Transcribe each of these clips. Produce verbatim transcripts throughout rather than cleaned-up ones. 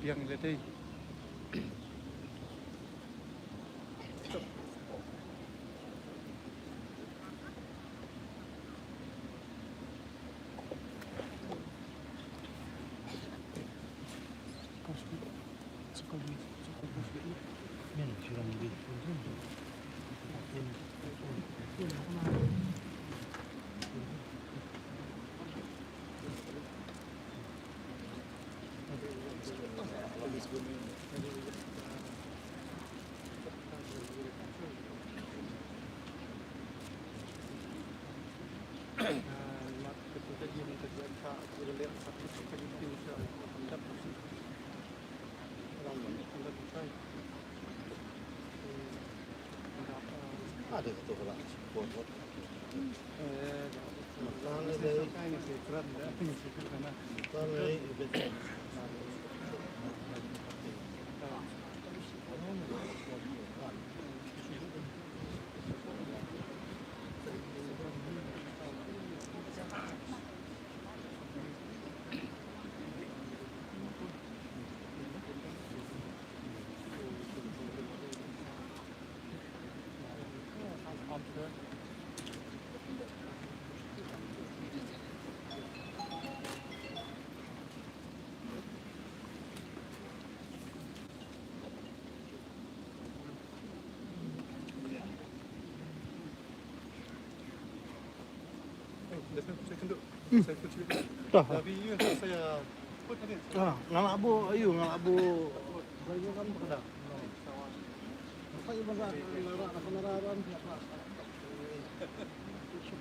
Biang le dei. Dah. Ah, ngalak bu, ayu, ngalak bu. Bagi kamu kena. Apa ibu nak nara nara siapa?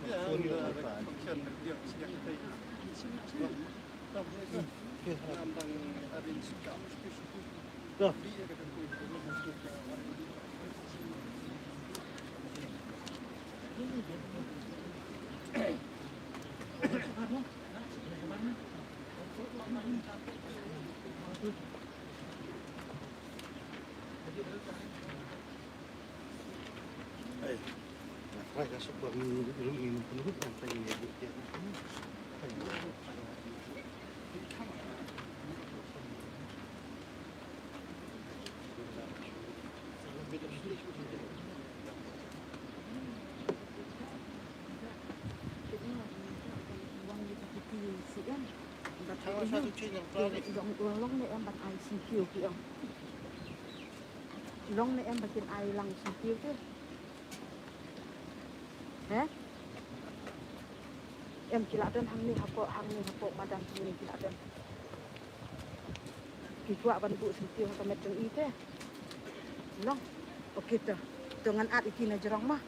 Ya, udah ada function dia sejak tadi. Long ne em ban ai sngewthuh ki ong. Long ne em ba kin ai lang sngewthuh te. He? Em ki la don hangne hapoh, hangne hapoh madan hangne ki la don. Ki kwah ban buh sngewthuh ha ka met jong i te. Long. Okay to. To ngan ap ïa ki na jrong ma.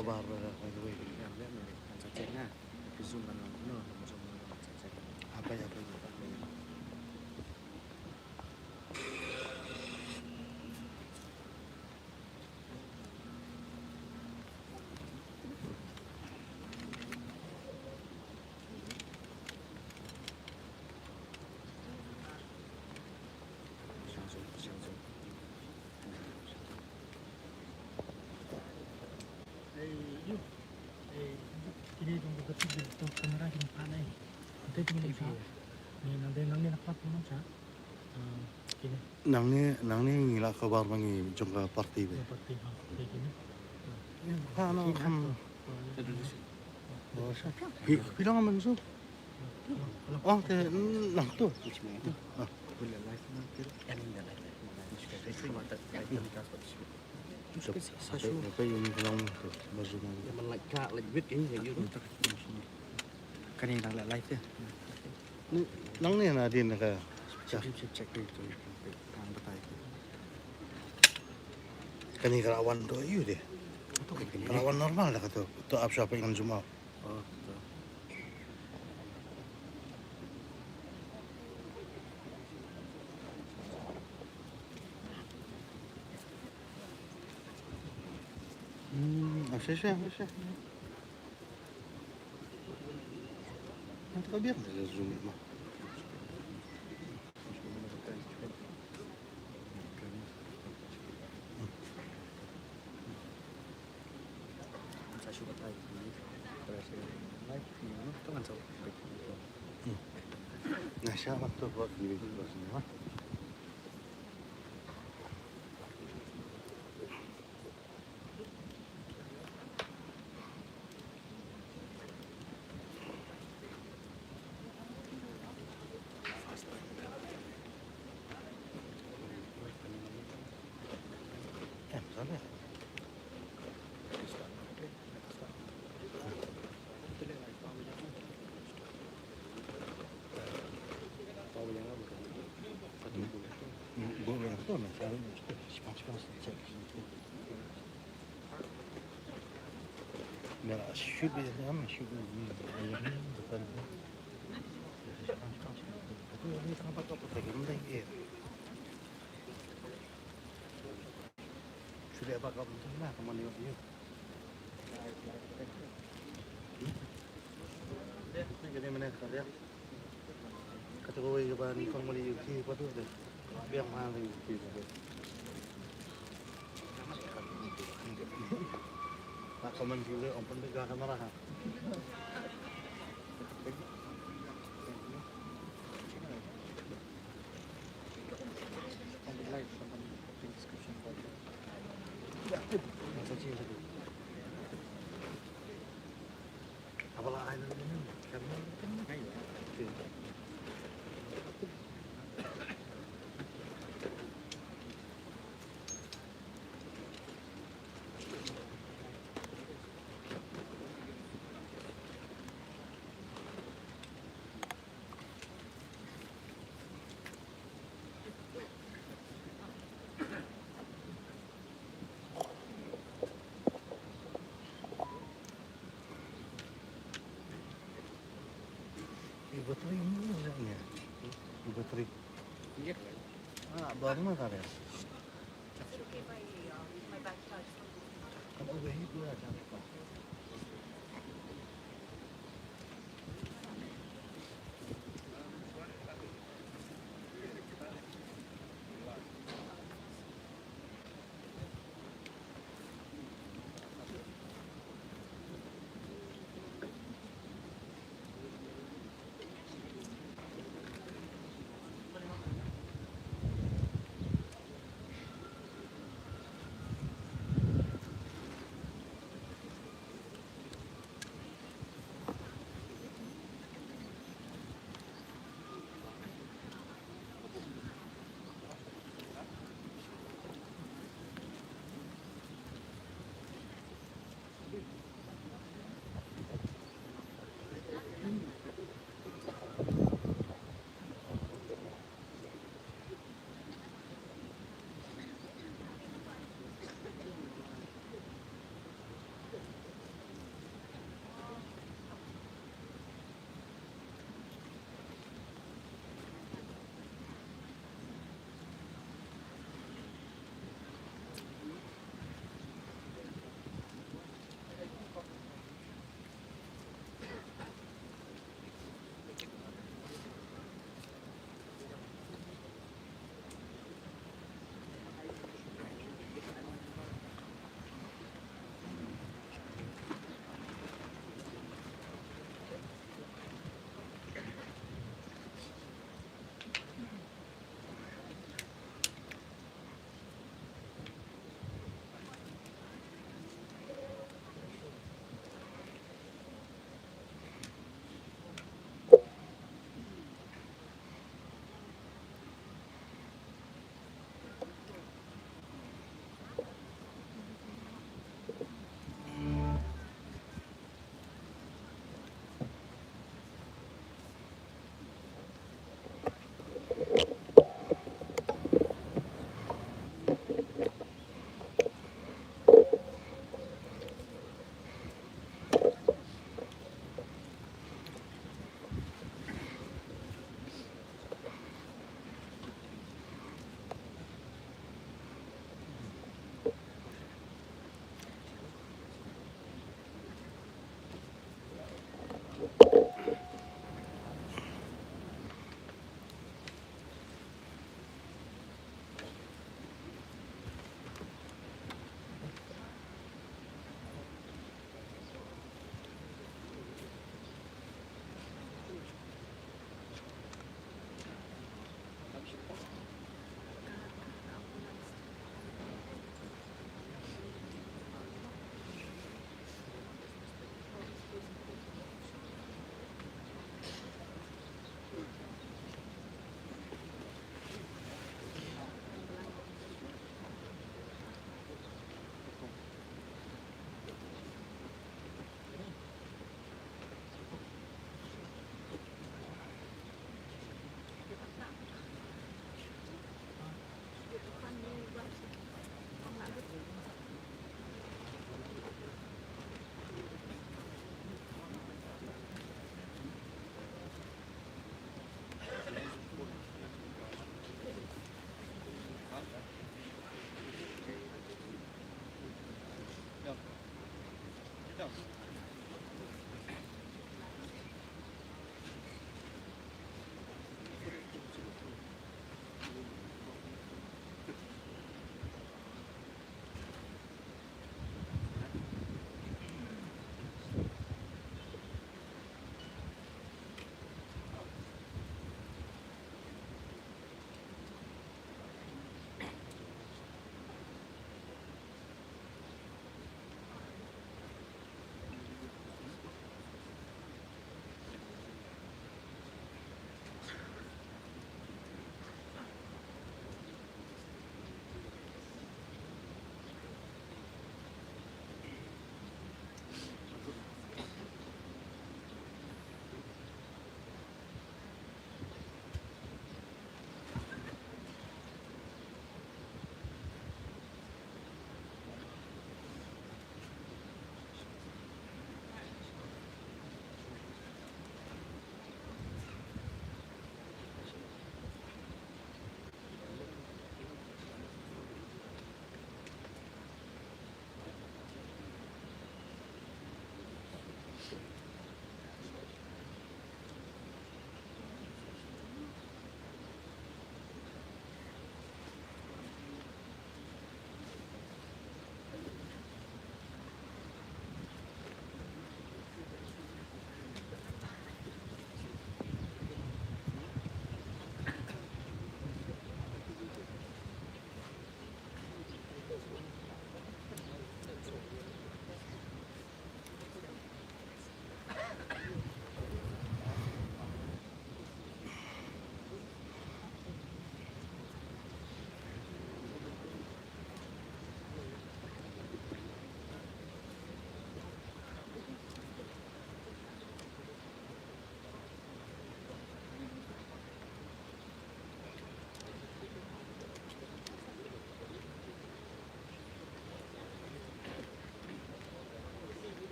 Bar, eh, by the way. Kan sa check na. Ki zoom kan long, no, zoom kan long, sa check. Apa ya, apa ya? Ei, yu. Ei, kine jong ka kati jong ka kamera jong ka nai. Ate jong ka nai. Ni nang dei nang ni nak pat pun cha. Ah, kine. Nangne, nangne ngi la khabar ba ngi jong ka party be. Ka party, ha, party kine. Ha, no, hmm. Phi, phi long man su. Oh, te, nang tu. Ah. Kane nang la live te. Ni, nangne na din ka. Check, check, check, check, check, check, check, check. Kane ka la wan to ïu de. To kane. Ka la wan normal da ka to. To ap sha peit ngan zoom out. Oh, to. Hmm, ah, sha, sha, sha. Nanti kau biar dia zoom, Mak. Hmm. Nah, siapa tuh buat gini, Mak? Kata kawei kaba nyngkong ba la ïohi pat de. Biang ma la ïohi pat de. Ka comment dulu, open the camera ha. Battery ni, ni. Battery. Ah, baru mah tadi.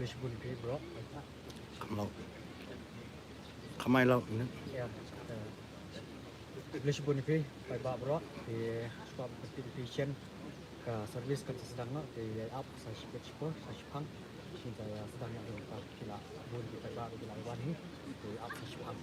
Khublei shibun ïa phi bro. Kham law. Kham ai law. Ïa. Khublei shibun ïa phi paidbah bro. Te shuwa ban pynpaw ïa phi shen ka service kan sa sdang noh, te ïa ap sa shiphew shipor, sa shipang. Shisha ïa sdang ïa ka, ki la bun ki paidbah ki la wan hi. Te ap sa shipang.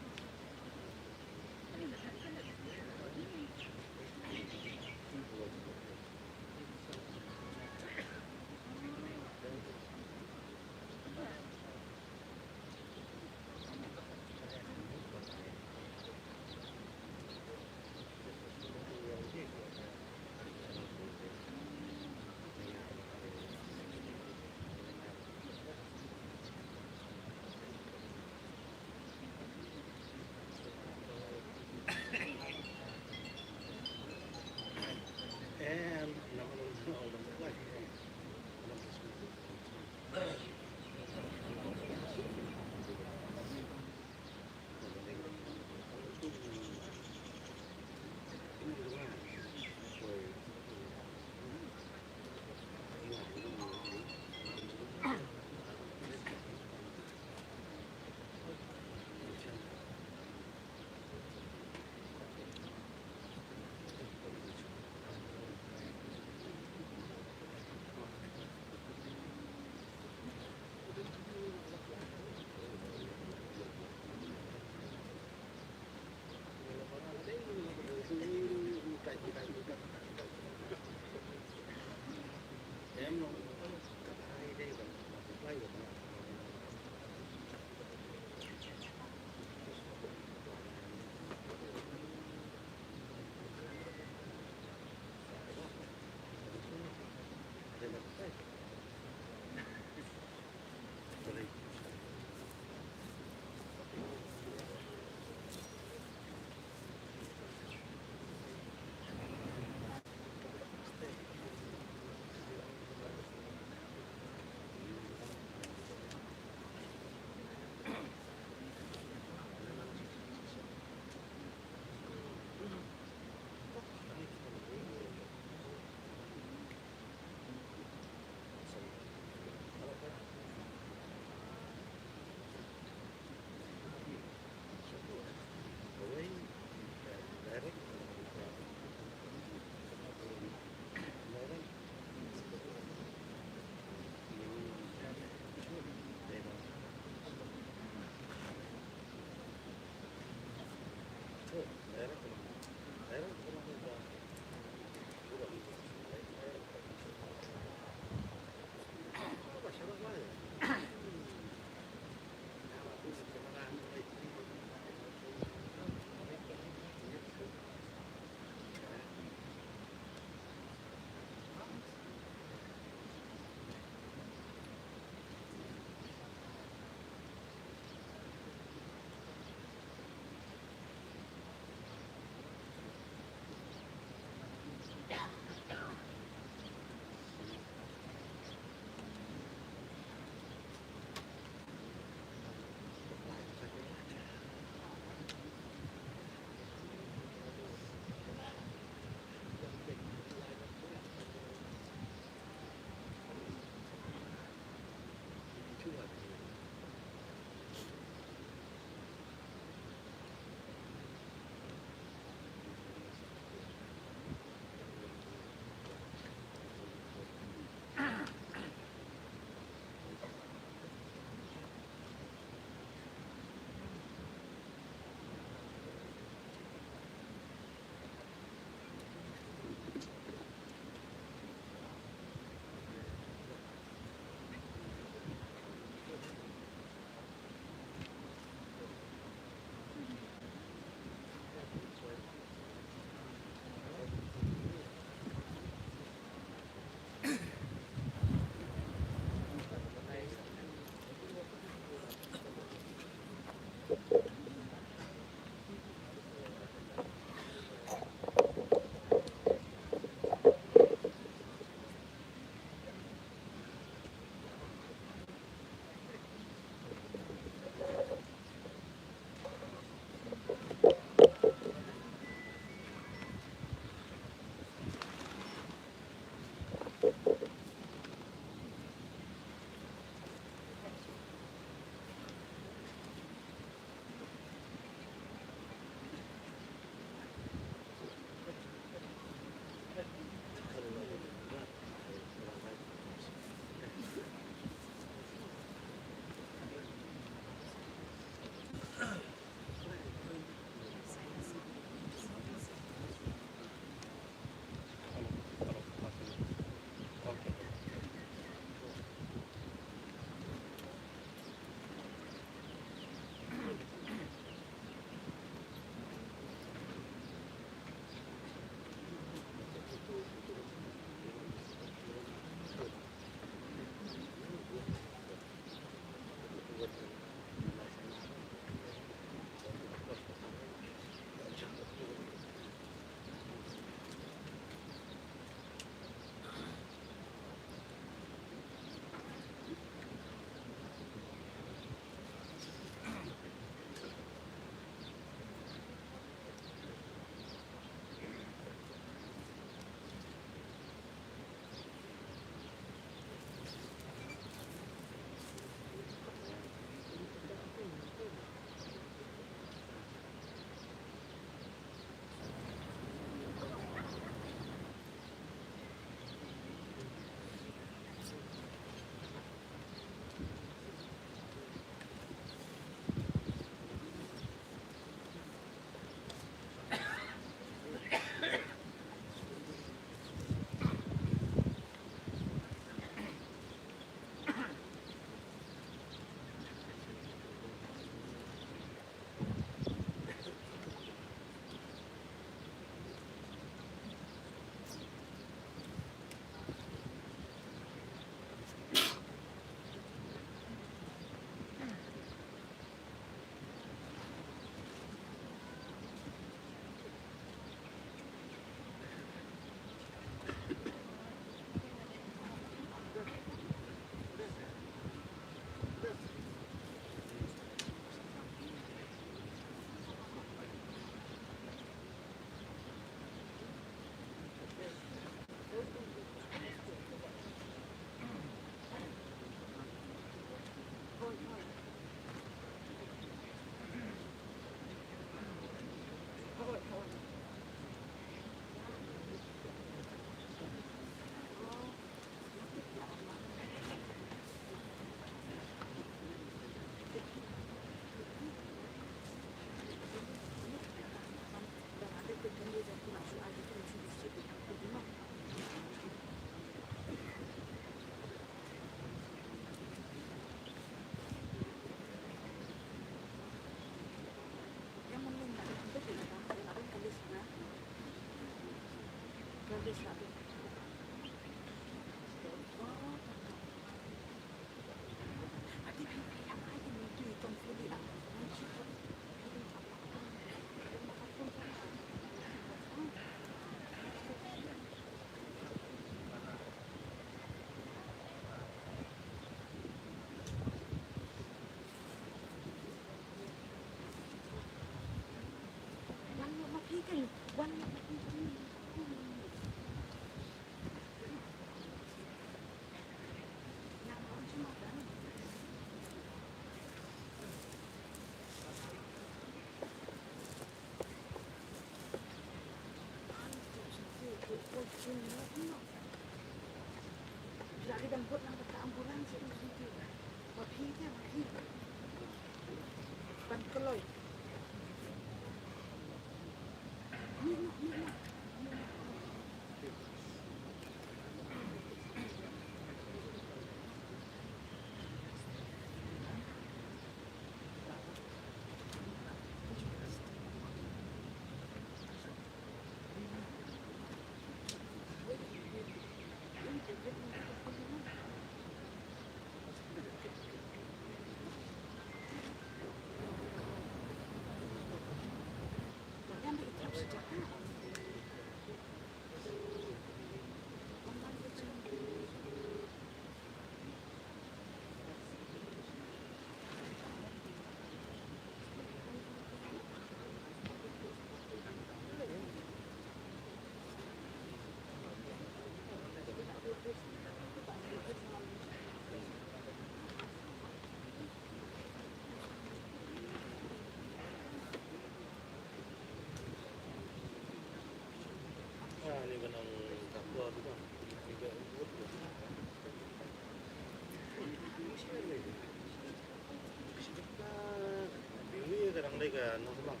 Nongkmang.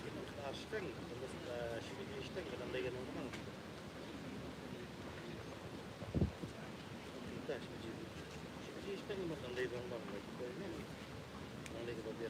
Ki nongkmang shiteng, nongkmang shiteng, ka dang dei ka nongkmang. Kita shiteng, shiteng, shiteng, ka dang dei ka nongkmang, ka dang dei ka nongkmang.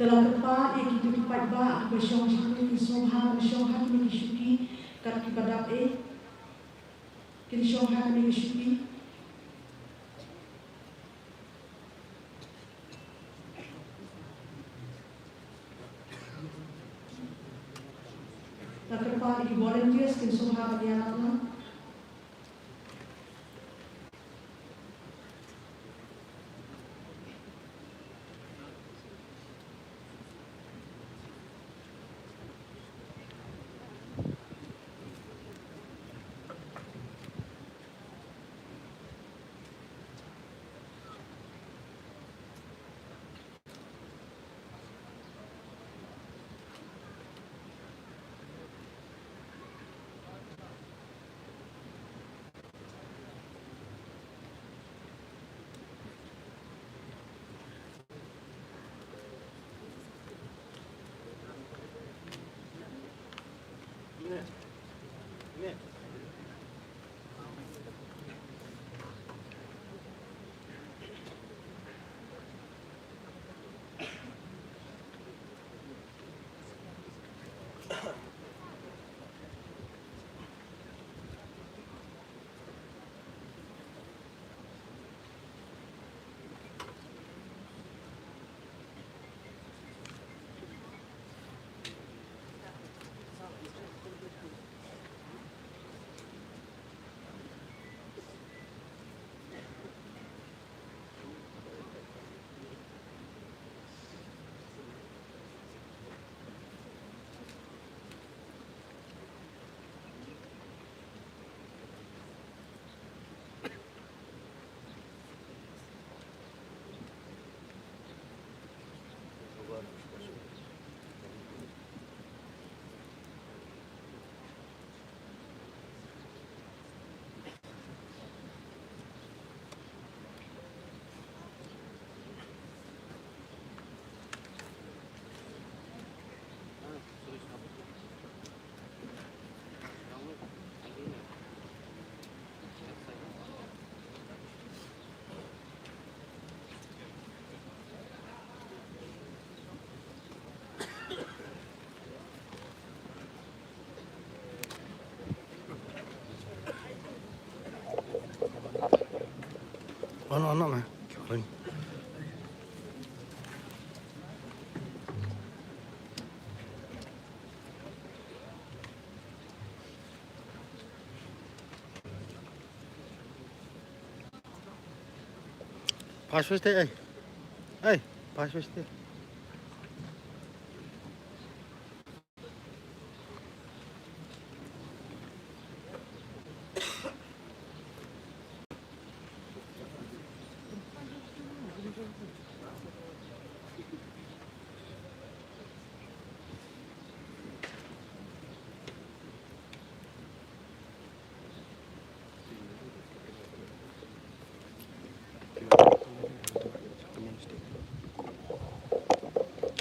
Te la kyrpad ïa kito ki paidbah kiba shong ha kine ki sngewbha, ba shong ha kine ki shuki, kat kiba dap eh. Kin shong ha kane ka shuki. La kyrpad ïa ki volunteers kin shong ha ban ïarap lang. Ano, ano, ma. Ring. Pas wis te, eh. Eh, pas wis te.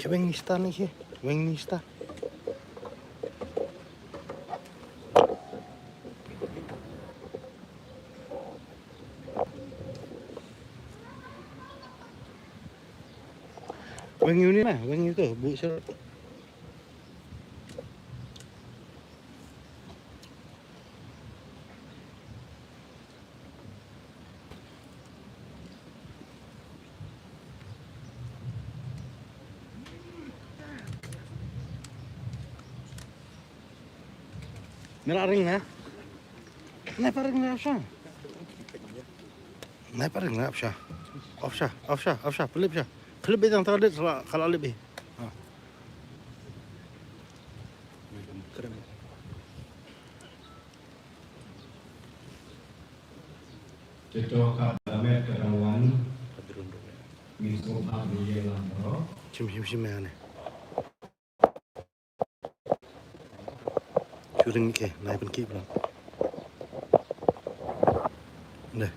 Ke weng nista ni ke, weng nista. Weng yu ni ma, weng yu tu, bu sel. Mira ring na. Na pa ring na sha. Sniper ring na opsha. Opsha, opsha, opsha, pelip sha. Pelip bidang tara dit sala kala lip bi. Ha. Kita ka damet ka dang wan. Min so pa ni ye lam ro. Chim chim chim ya ne. Churing ke, nai pen ki bro. Deh.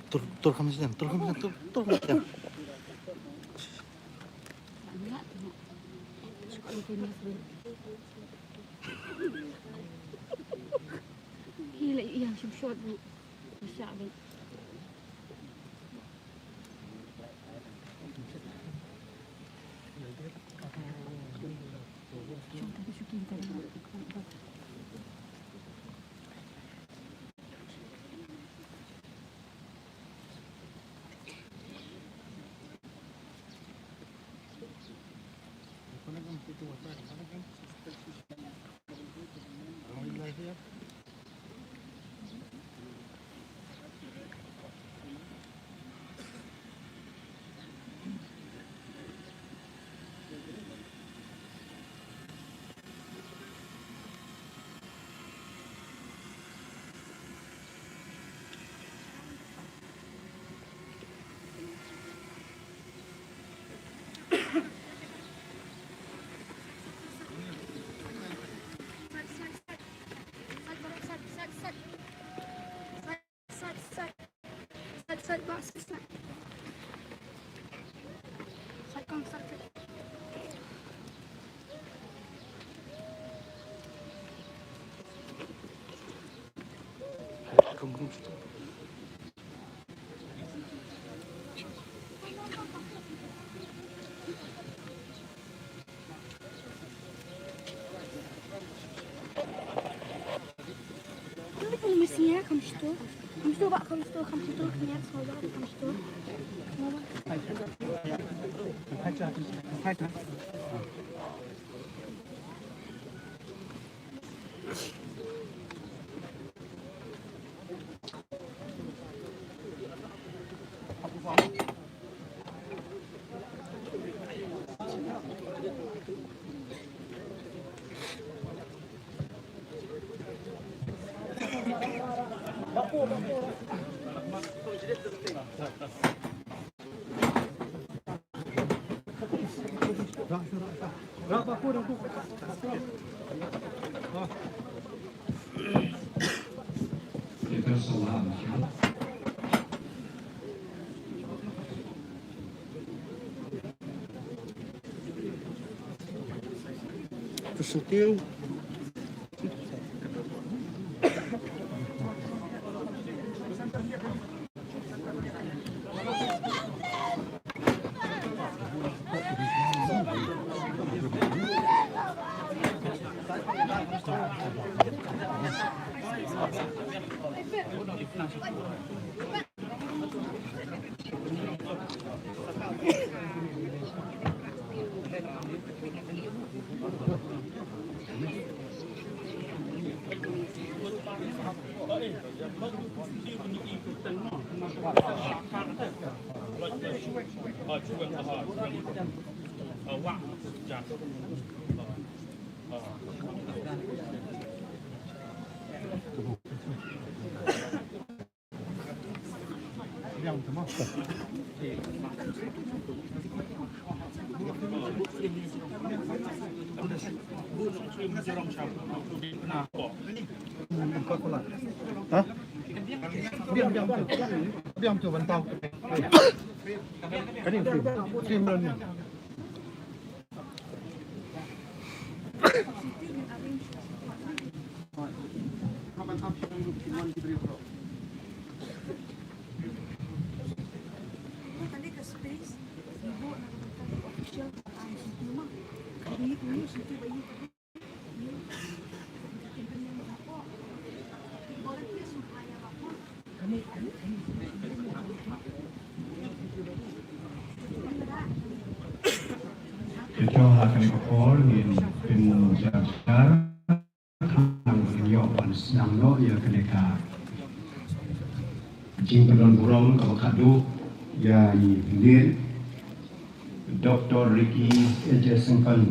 Tur, tur kam siang, tur kam siang, tur, tur kam siang. Hi la ïa shim shot bu. Shah bu. Presenting. Ha? Biang, biang tu. Biang tu, ban tau. Kani, kani, kani, kani. Te to ha kane ka por ngin pynjah jar, khnang ba ngin ïoh ban sdang noh ïa kane ka jingpyndon burom kaba khadduh ïa i Late Doctor Ricky A J Syngkon.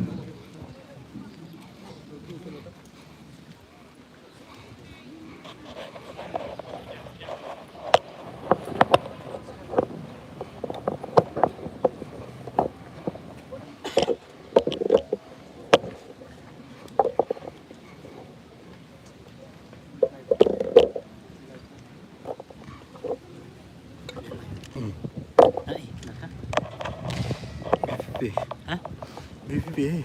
B P P. Ha? B P P.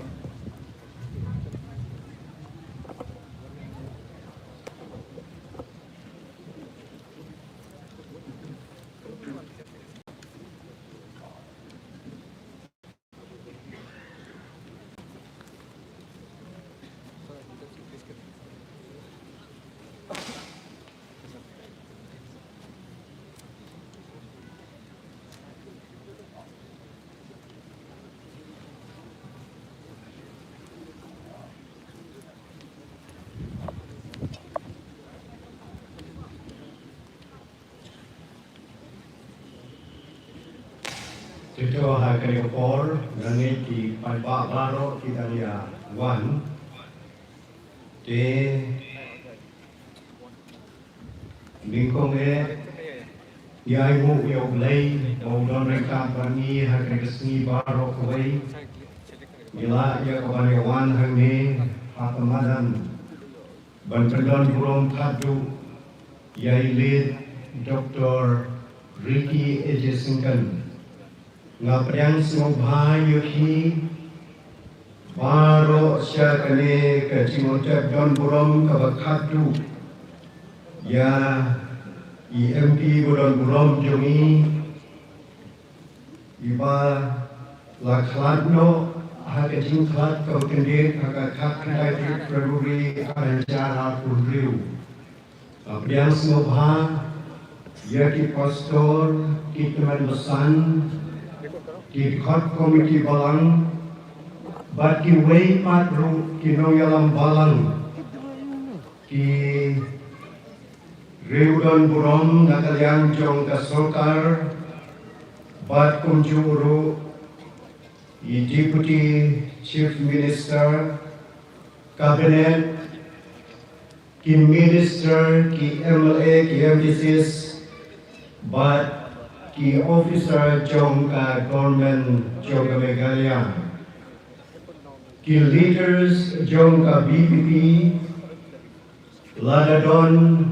Te to ha kane ka por, nga ngeit ki paidbah baroh ki dang ïa wan. Te nyngkong eh, ïa ai nguh ïa U Blei ba u don ryngkat bad ngi ha kane ka sngi baroh kawei. Ngi lah ïa ka ban ïa wan hangne ha ka madan ban pyndon burom khadduh ïa i Late Doctor Ricky A J Syngkon. Nga pdiang sngewbha ïa phi baroh sha kane ka jingwan tep don burom kaba khadduh ïa i M P ba don burom jong ngi, iba la khlad noh ha ka jingkhlad kaba kyndit ha ka khatkhyndai tarik February arhajar arphew hynriew. Nga pdiang sngewbha ïa ki pastor, ki tymmen basan, ki dkhot komiti balang, bad kiwei pat ruh ki nongïalam balang, ki riewdon burom na ka liang jong ka sorkar, bad kumjuh ruh i Deputy Chief Minister, Cabinet, ki minister, ki M L A, ki M D Cs, bad ki officer jong ka government jong ka Meghalaya, ki leaders jong ka V P P, lada don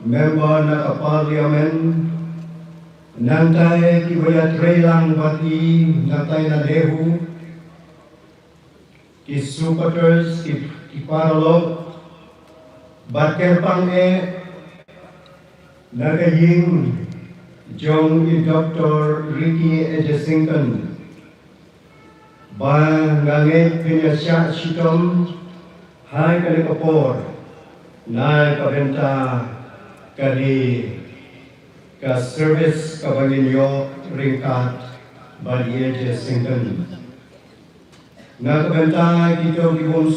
member na ka parliament, nangta kiba ïatrei lang bad i nangta na NEHU, ki supporters, ki, ki paralok, bad kyrpang eh na ka ïing jong i Doctor Ricky Ejasington, ba nga ngeit phin ïa shah shitom ha kane ka por na ka bynta kane ka service kaba ngin ïoh ryngkat bad i Ejasington. Na ka bynta kito ki bym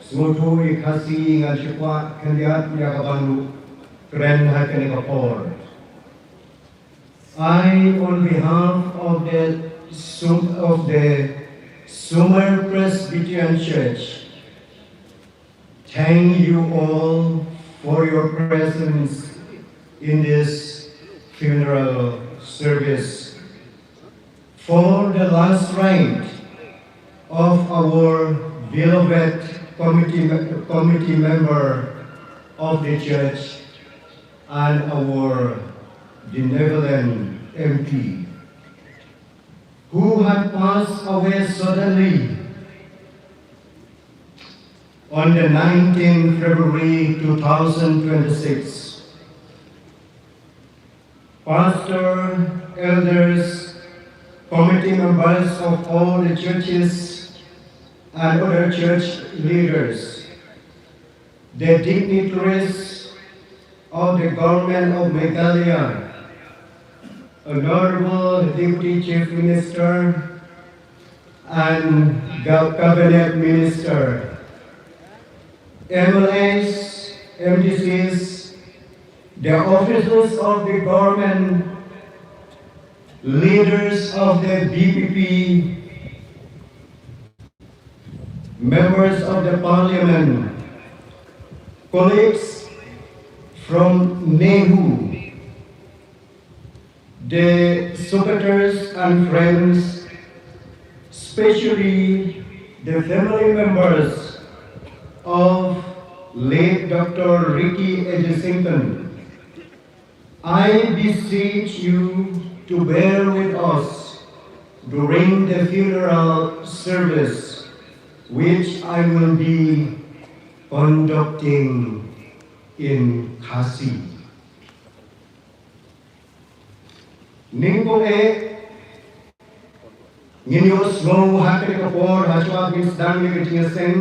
sngewthuh ïa Khasi, ngan shu kwah khyndiat ïa ka ban kren ha kane ka por. I, on behalf of the Sum-, of the Sumer Presbyterian Church, thank you all for your presence in this funeral service. For the last rite of our beloved committee, committee member of the church and our benevolent M P, who had passed away suddenly on the nineteenth February two thousand twenty-six. Pastor, elders, committee members of all the churches and other church leaders, the dignitaries of the Government of Meghalaya, Honorable Deputy Chief Minister and Gov-, Cabinet Minister, M L As, M D Cs, the officers of the government, leaders of the D P P, members of the parliament, colleagues from NEHU, the supporters and friends, especially the family members of late Doctor Ricky Ejasington, I beseech you to bear with us during the funeral service, which I will be conducting in Khasi. Nyngkong eh, ngin ïohsngew ha kane ka por, ha shuwa ba ngin sdang ïa ka jingïaseng,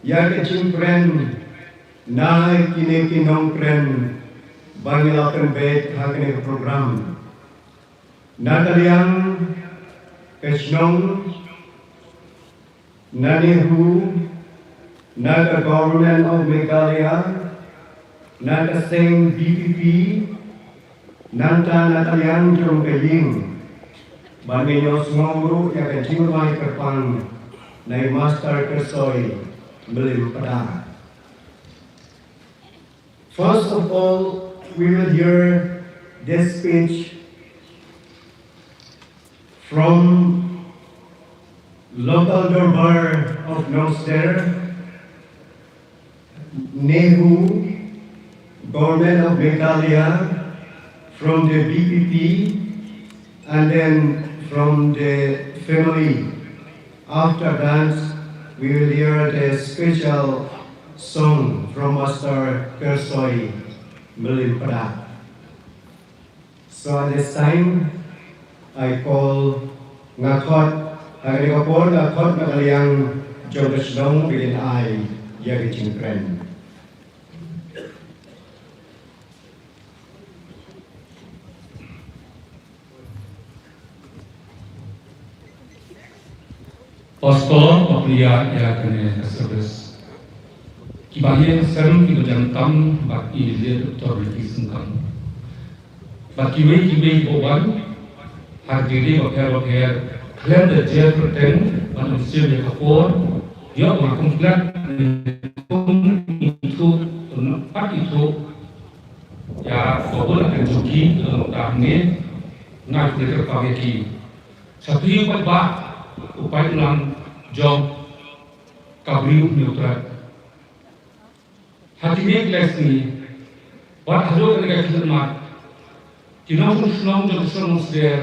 ïa ka jingkren na kine ki nongkren ba ngi la pynbeit ha kane ka program. Na ka liang ka shnong, na NEHU, na ka Government of Meghalaya, na ka seng D P P, nangta na ka liang jong ka ïing, ba ngin ïohsngew ruh ïa ka jingrwai kyrpang na i Master Kyrsoi Mylliempada. First of all, we will hear this speech from Local Dorbar of Nongsder, NEHU, Government of Meghalaya, from the D P P, and then from the family. After that, we will hear the special song from Master Kyrsoi Mylliempada. So at this time, I call, nga khot, ha kane ka por nga khot na ka liang jong ka shnong ba kin ai ïa ka jingkren. Pastor ba pynïaid ïa kane ka service. Kiba ïeng sem kiba jan tam bad i Doctor Ricky Syngkon. Bad kiwei kiwei kiba wan ha ki jingïadei bapher bapher khlem da jer kyrteng ban ym shim ïa ka por. Ïoh ba nga khlem klet kum ithuh, ym pat ithuh ïa ka bun ka jong ki, ym pat ngi nga kyrpang ïa ki. Sa phi u paidbah, u paidlang jong ka Bri u Hynñiewtrep. Ha kine ki lai sngi bad haduh kane ka khyllipmat, ki nongshong shnong jong ka shnong Nongsder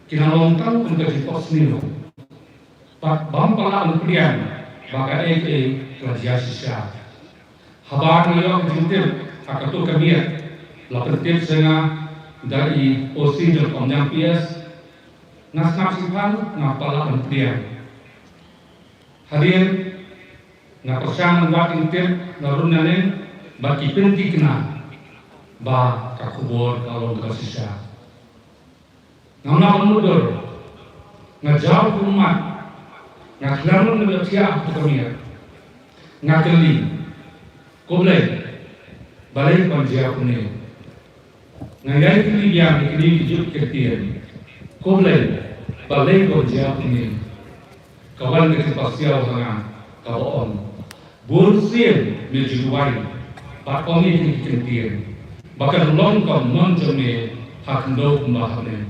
ki nang long tang kum ka jingphohsniew. bad bym pat lah ban pdiang ba kaei kaei ka la jia shisha. Haba nga ïoh ka jingtip ha kato ka miet, la pyntip sha nga da i O C jong ka Umïang P S, nga sngap shiphang, ngam pat lah ban pdiang. Hadien nga pyrshang ban wad jingtip na run naneng bad ki pynthikna ba ka khubor ka long kaba shisha. Ngam lah ban mutdur, nga jaw khmat, nga khlem rung ban ïohthiah ha kato ka miet. Nga kylli, ko Blei, balei ban jia kumne? Nga ïai kylli biang ïa kine ki juh ki ktien, ko Blei, balei ban jia kumne? Ka wan ka jingpasiaw ha nga kaba ong, bun sien me ju duwai bad ong ïa kine ki ktien ba kan long ka mon jong me ha khyndew kumba ha bneng.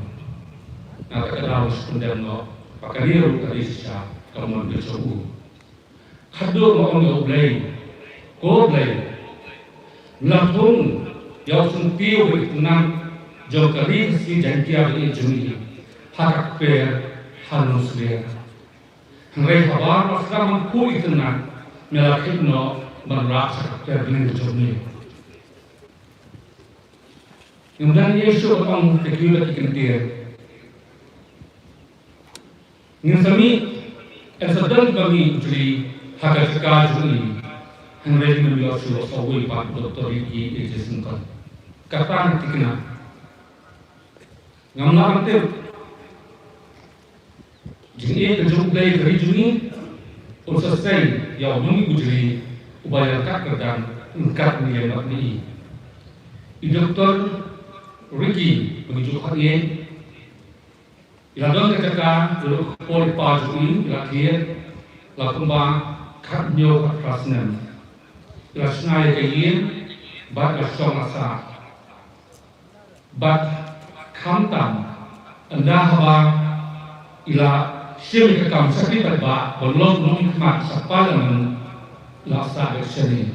Na kata ka daw shu pyndem noh ba kane ruh ka dei shisha ka mon ka jong u. Khatduh nga ong ïa U Blei, ko Blei, me la thung ïa u syntiew bad itynnad jong ka Ri Khasi Jaiñtia bad ïeit jong ngi ha ka kper ha Nongstoiñ. Hynrei haba nga sdang ban khuid itynnad, me la khih noh ban rah sha ka kper bneng jong ngi. Ngim don ei shuh ban ong da kiwei pat ki kyntien. Ngin sa mih yn sa don kiba mih u Jri ha ka jaka jong ngi. Hynrei ngim ïoh shuh sa uwei pat u Doctor Ricky A J Syngkon. Kata nga thikna. Ngam lah ban tip. Jingïeit ka jong U Blei ka ri jong ngi un sa sei ïa u nongmih u Jri uba ïalehkai kyrdan ryngkat ne ïa ngi. I Doctor Ricky ba ngi ju khot ïa i, i la don ka jaka, i la dep por i pa jong i, i la thied la kumba khathynñiew khatphra snem. I la shna ïa ka ïing bad i la shong la sah. Bad khamtam ynda haba i la shim ïa ka kam shakri paidbah ban long nongmihkhmat sha Parliament, la sah beit shane.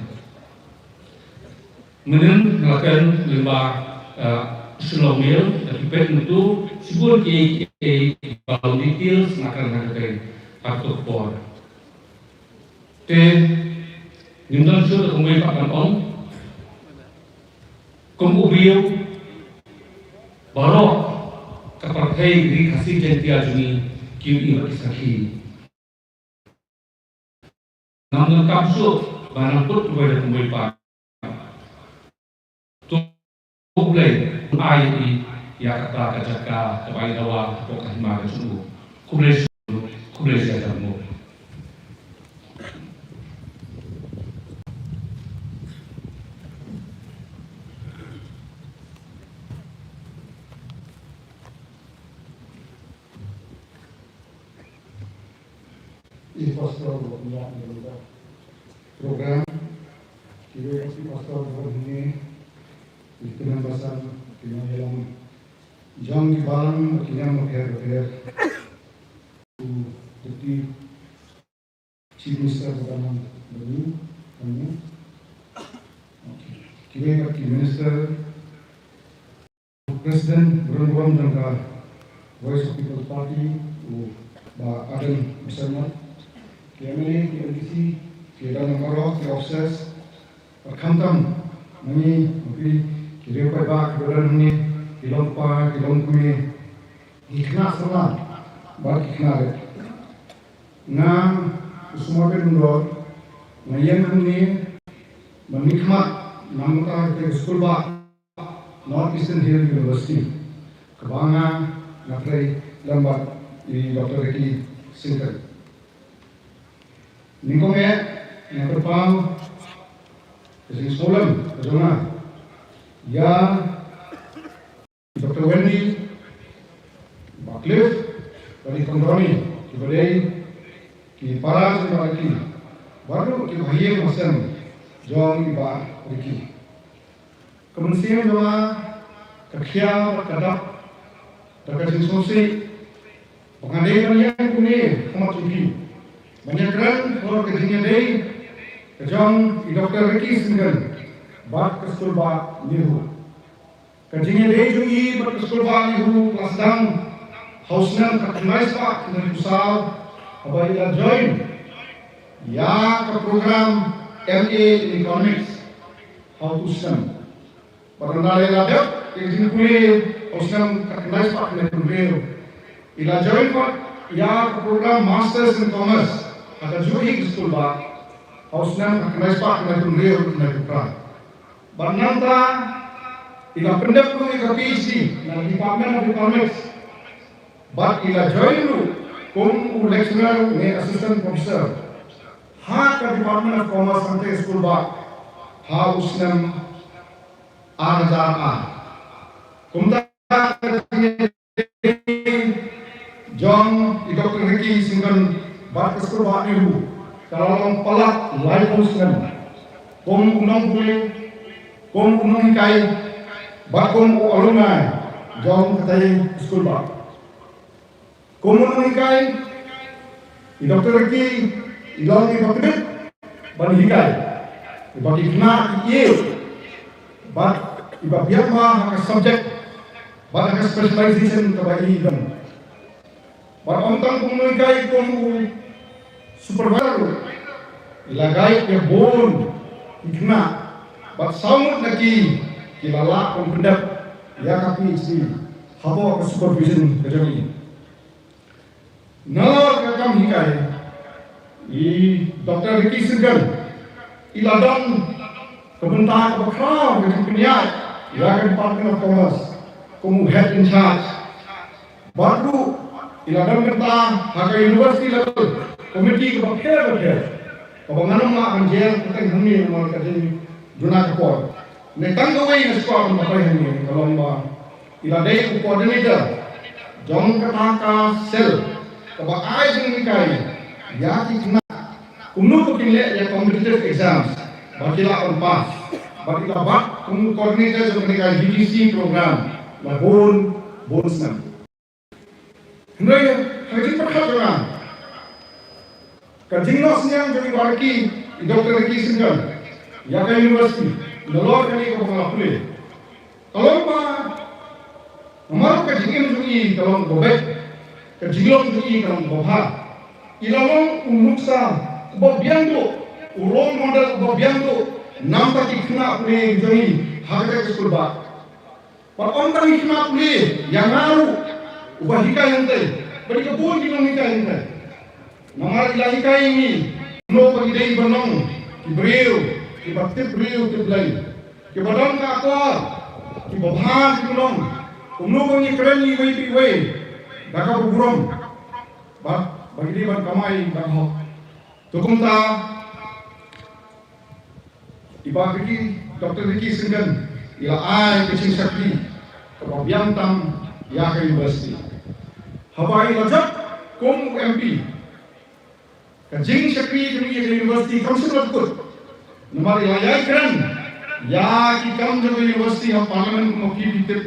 Mynnin nga la kren lyngba, eh, Shillong Mail, da ki peit mynta shibun kiei kiei ba long details, nga kren ha kawei ha kato ka por. Te ngim don shuh da kumwei pat ban ong. Kum u briew baroh ka pyrthei Ri Khasi Jaiñtia jong ngi ki ïohi bad ki sakhi. Ngam donkam shuh ba nang put kawei da kumwei pat. To U Blei un ai ïa i ïa kata ka jaka kaba i dawa hapoh ka hima ka jong u. Khublei shibun, khublei shihajar nguh. I pastor ba pynïaid ïa kane ka program, kiwei pat ki pastor ba don hangne, ki kynhun basan, ki nongïalam jong ki balang, ki nongïalam bapher bapher, u Deputy Chief Minister ba don hangne, hangne. Okay. Kiwei pat ki minister, President burom burom jong ka Voice of People Party, u Bah Ardent Muthliew, ki M L A, ki M D C, ki dang baroh, ki officers, bad khamtam ma ngi, ma phi, ki riew paidbah, ki ba don hangne, ki longkpa, ki longkmie, ki khynnah samla, bad ki khynnah rit. Nga, u Sumarbeit Lyngdoh, nga ïeng hangne ban mihkhmat na ka bynta ka skulbah North Eastern Hill University, kaba nga, nga trei lem bad i Doctor Ricky Syngkon. Nyngkong eh, nga kyrpad ka jingsngewlem ka jong nga ïa Doctor Wendy, Bah Cliff, bad i Kong Donny, kiba dei ki para jong i Bah Ricky, bad ruh kiba ha ïing ha sem jong i Bah Ricky. Ka mynsiem jong nga ka khia bad ka dap da ka jingsngewsih ba nga dei ban ïeng kumne ha khmat jong phi ban ïakren halor ka jingïadei ka jong i Doctor Ricky Syngkon bad ka skulbah NEHU. Ka jingïadei jong i bad ka skulbah NEHU la sdang ha u snem khatkhyndai spah khyndai phew saw, Haba i la join ïa ka program M A in Economics ha utu u snem. Bad ynda la dep ïa ka jingpule ha u snem khatkhyndai spah khyndaiphew hynriew, i la join pat ïa ka program Masters in Commerce ha kajuh hi ka skulbah ha u snem khatkhyndai spah khyndaiphew hynriew, khyndaiphew phra. Bad nangta i la pyndep ruh ïa ka P H D na ka Department of Economics. Bad i la join ruh kum u lecturer ne assistant professor ha ka Department of Commerce hangtei ha skulbah ha u snem ar hajar ar. Kumta ka jingïadei jong i Doctor Ricky Syngkon bad ka skulbah NEHU ka la long palat laiphew snem kum u nongpule, kum u nonghikai bad kum u alumni jong katei ka skulbah. Kum u nonghikai, i Doctor Ricky i long iba tbit ban hikai, iba ki khynnah ki ïeit bad iba biang bha ha ka subject bad ha ka specialization kaba i don. Bad ym tang kum u nonghikai, kum u supervisor ruh i la guide ïa bun ki khynnah bad saw ngut na ki ki la lah ban pyndep ïa ka P H D hapoh ka supervision ka jong i. Nalor ka kam hikai, i Doctor Ricky Syngkon i la don ka bynta kaba khraw ka jingpynïaid ïa ka Department of Commerce kum u head in charge. Bad ruh i la don bynta ha ka university level committee kaba pher bapher, kaba ngan ym lah ban jer kyrteng hangne namar ka jingduna ka por. Ne tang kawei nga sngewbha ban batai hangne ka long ba i la dei u coordinator jong kata ka cell kaba ai jinghikai ïa ki khynnah kumno ba kin leh ïa competitive exams ba ki lah ban pass. Bad i la bat kum u coordinator jong kane ka U G C program la bun bun snem. Hynrei ha ka jingpyrkhat jong nga, ka jingnoh synñiang jong i Bah Ricky, i Doctor Ricky Syngkon ïa ka university nalor kane kaba nga la pule, ka long ba namar ka jingim jong i ka long kaba beit, ka jinglong jong i ka long kaba bha. I la long u nuksa uba biang duh, u role model uba biang duh na bynta ki khynnah pule jong i ha kata ka skulbah. Bad ym tang ki khynnah pule, ïa nga ruh uba hikai hangtei bad ïa ka bun ki nonghikai hangtei. Namar i la hikai ïa ngi kumno ba ngi dei ban long ki briew kiba tip briew tip Blei, kiba don ka akor, kiba bha ki nong, kumno ba ngi kren iwei pa iwei da kaba burom bad ba ngi dei ban kamai da ka hok. To kumta i Bah Ricky, Doctor Ricky Syngkon i la ai ka jingshakri kaba biang tam ïa ka university. Haba i la jop kum u M P, ka jingshakri jong i ïa ka university kam shym la kut, namar i la ïai kren ïa ki kam jong ka university ha Parliament kum ki tip.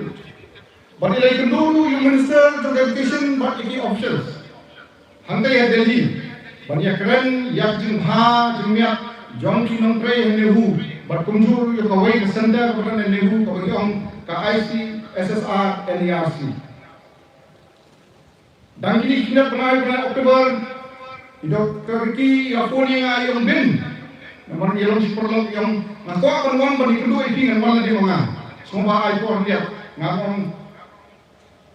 Bad i la ïakynduh ruh ïa u Minister jong ka Education bad ïa ki officials hangtei ha Delhi ban ïakren ïa ka jingbha jingmiat jong ki nongtrei ha NEHU bad kumjuh ruh ïa kawei ka center kaba don ha NEHU kaba ki ong ka I C S S R N E R C. Dang kine ki khyndai bnai, bnai October, i Doctor Ricky i la phone ïa nga, i ong, Bin, namar ngi long shi paralok, i ong, nga kwah ban wan ban ïakynduh ïa phi, ngan wan lade ma nga. Sngewbha ai por khyndiat. Nga ong,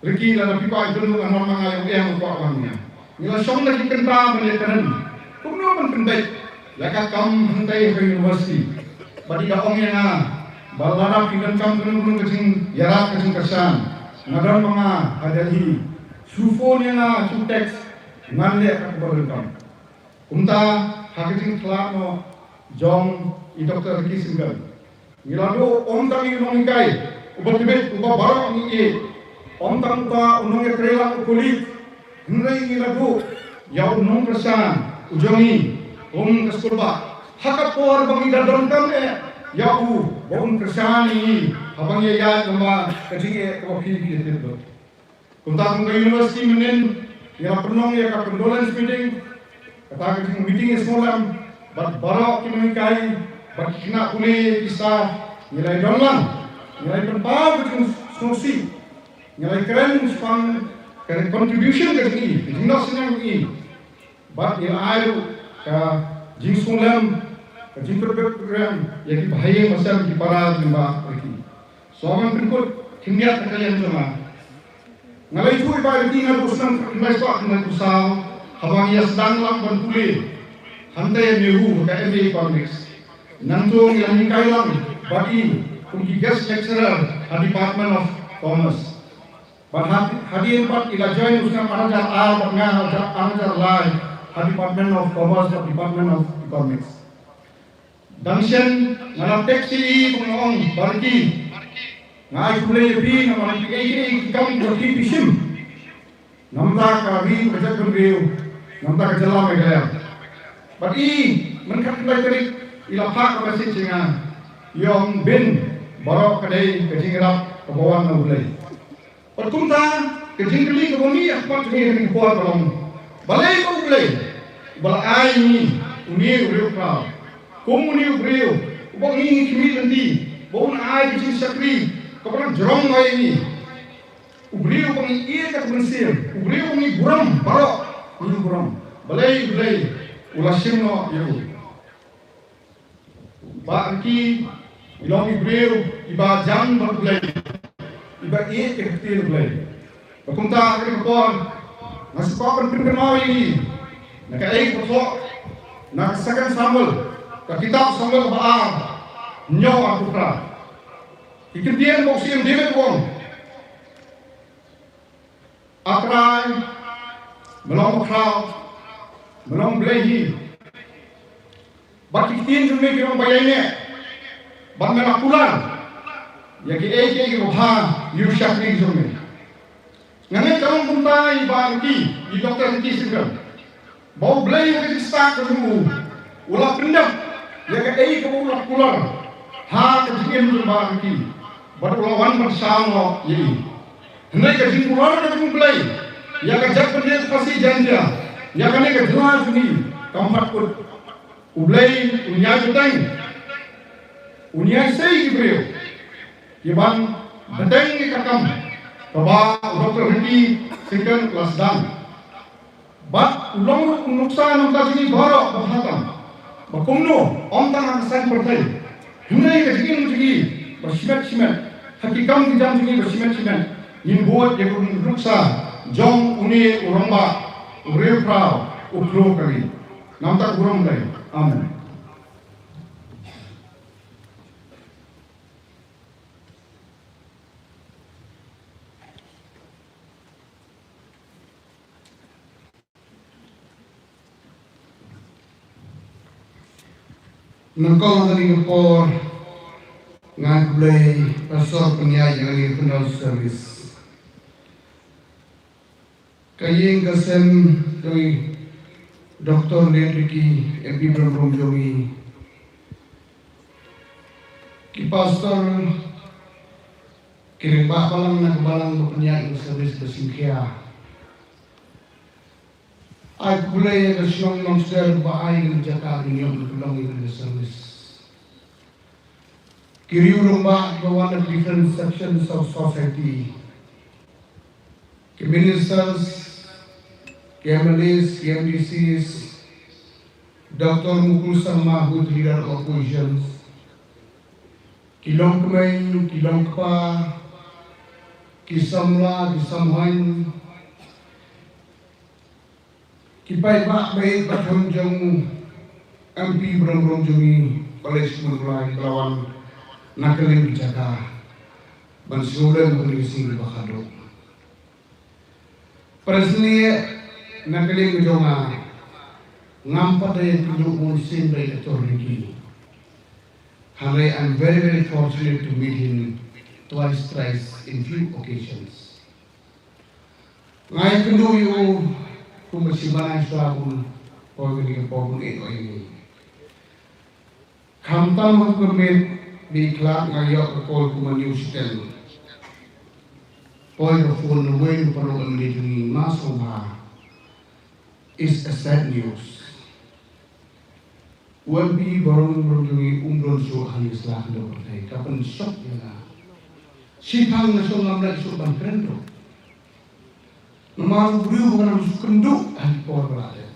Ricky, lada phi kwah ïakynduh ngan wan ma nga. I ong, em, nga kwah wan ma nga. Ngi la shong da ki kynta ban ïakren kumno ban pynbeit ïa ka kam hangtei ha university. Bad i da ong ïa nga ba lada phi donkam kano kano ka jingïarap, ka jingkyrshan, nga don ma nga ha Delhi. Shu phone ïa nga, shu text, ngan leh katba donkam. Kumta ha ka jingkhlad noh jong i Doctor Ricky Syngkon, ngi la duh ym tang ïa u nonghikai uba tbit uba baroh ngi ïeit, ym tang uta u nongïatreilang u colleague, hynrei ngi la duh ïa u nongkyrshan u jong ngi kum ka skulbah. Ha ka por ba ngi da donkam eh ïa u ba un kyrshan ïa ngi haba ngi ïaid lyngba ka jingeh kaba phi phi tip lut. Kumta kum ka university mynnin ngi la pynlong ïa ka condolence meeting, kata ka jing meeting ïasngewlem bad baroh ki nonghikai bad ki khynnah pule, ki staff, ngi la ïadon lang, ngi la ïapynpaw ka jingsngewsih, ngi la ïakren shaphang ka contribution ka jong i, ka jingnoh synñiang jong i. Bad ngi la ai ruh ka jingsngewlem, ka jingpyrkhat ïa ki bahaïing basem ki para jong i Bah Ricky. Sngewbha ban pynkut khyndiat ka liang jong nga. Nga la ïathuh ïa i Bah Ricky naduh u snem khatkhyndai spah khyndai phew saw haba ngi ïa sdang lang ban pule hangtei ha NEHU ha ka M A Economics. Nangta ngi la hikai lang bad i kum ki guest lecturer ha Department of Commerce. Bad had-, hadien pat i la join u snem ar hajar ar bad nga ha ar hajar lai ha Department of Commerce bad Department of Economics. Dang shen nga la text ïa i ba nga ong, Bah Ricky, nga ai khublei ïa phi namar ïa kiei kiei ki kam ba phi phi shim na bynta ka ri ka jaitbynriew, na bynta ka jylla Meghalaya. Bad i, mynta ka khyndai tarik i la phah ka message ïa nga, i ong, Bin, baroh ka dei ka jingïarap kaba wan na U Blei. Bad kumta ka jingkylli kaba mih ha khmat jong ngi ha kane ka por ka long, balei ba U Blei uba la ai ïa ngi une u riewkhraw, kum une u briew uba ngi ngi khmih lynti ba un ai ka jingshakri kaba nang jrong ïa ngi, u briew uba ngi ïeit da ka mynsiem, u briew uba ngi burom baroh, ngi burom, balei U Blei u la shim noh ïa u? Bah Ricky i long i briew iba jan bad U Blei, iba ïeit ïa ka ktien U Blei. Bad kumta ha kane ka por nga sngewbha ban pynkynmaw ïa ngi na kaei kaba thoh na ka Second Samuel, ka kitab Samuel kaba ar, hynñiew arphew phra. Ki kyntien ba u Syiem David u ong, A Trai, me long bakhraw, me long Blei hi. Bad ki ktien jong me ki long ba ïaineh bad me la kular ïa kiei kiei kiba bha ïa u shakri jong me. Nga ngeit ka long kumta ïa i Bah Ricky, i Doktor Ricky Syngkon, ba U Blei ha ka jingstad ka jong u u la pyndep ïa kaei kaba u la kular ha ka jingim jong Bah Ricky, bad u la wan ban shah noh ïa i. Hynrei ka jingkular ka jong U Blei ïa ka jaitbynriew Khasi Jaiñtia, ïa kane ka jylla jong ngi, kam pat kut. U Blei un ïai bteng, un ïai sei ki briew kiban bteng ïa ka kam kaba u Doktor Ricky Syngkon u la sdang. Bad u long ruh u nuksa na ka bynta jong ngi baroh ba bha tam, ba kumno ym tang ha ka saiñ pyrthei, hynrei ka jingim jong ngi ba shimet shimet, ha ki kam ki jam jong ngi ba shimet shimet, ngin bud ïa ka nuksa jong une u rangbah, u riewkhraw, u khlur ka ri. Namar ka burom U Blei. Amen. Nyngkong ha kane ka por nga ai khublei, Pastor, pynïaid ïa kane ka funeral service. Ka ïing ka sem jong i Doktor Lian Ricky, M P burom burom jong ngi. Ki pastor, ki rangbah balang na ka balang ba pynïaid ïa ka service ba sngewkhia. Ai khublei ïa ka shnong Nongstoiñ ba ai ïa ka jaka ban ïoh ban pynlong ïa ka service. Ki riew rangbah kiba wan na different sections of society, ki ministers, ki M L As, ki M D Cs, Doctor Mukul Sangma, who is leader of opposition, ki longkmie, ki longkpa, ki samla, ki samhaiñ, ki paidbah ba ïeit ba khem jong M P burom burom jong ngi, ba la ïashim bynriew, ba la wan na ka liang ka jaka ban sngewlem ha kane ka sngi kaba khatduh. Personally, na ka liang ka jong nga, ngam pat da ïakynduh mynsiem bad i Doctor Ricky. Hynrei I'm very, very fortunate to meet him twice, thrice in few occasions. Nga ïakynduh ïa u kumba shi bnai shuwa bun, poi kane ka por bun eh oi ni. Khamtam ha ka miet ba i khlad nga ïoh ka call kumba ñiew shiteng. Poi ka phone na uwei u paralok M L A jong ngi, ma sngewbha. It's a sad news. U M P burom burom jong ngi um don shuh ha ïing sla khyndew pyrthei, ka pynshock ïa nga. Shiphang nga shu ngam leit shuh ban kren ruh. Namar u briew ba nga nang shu kynduh ha ki por ba la dep.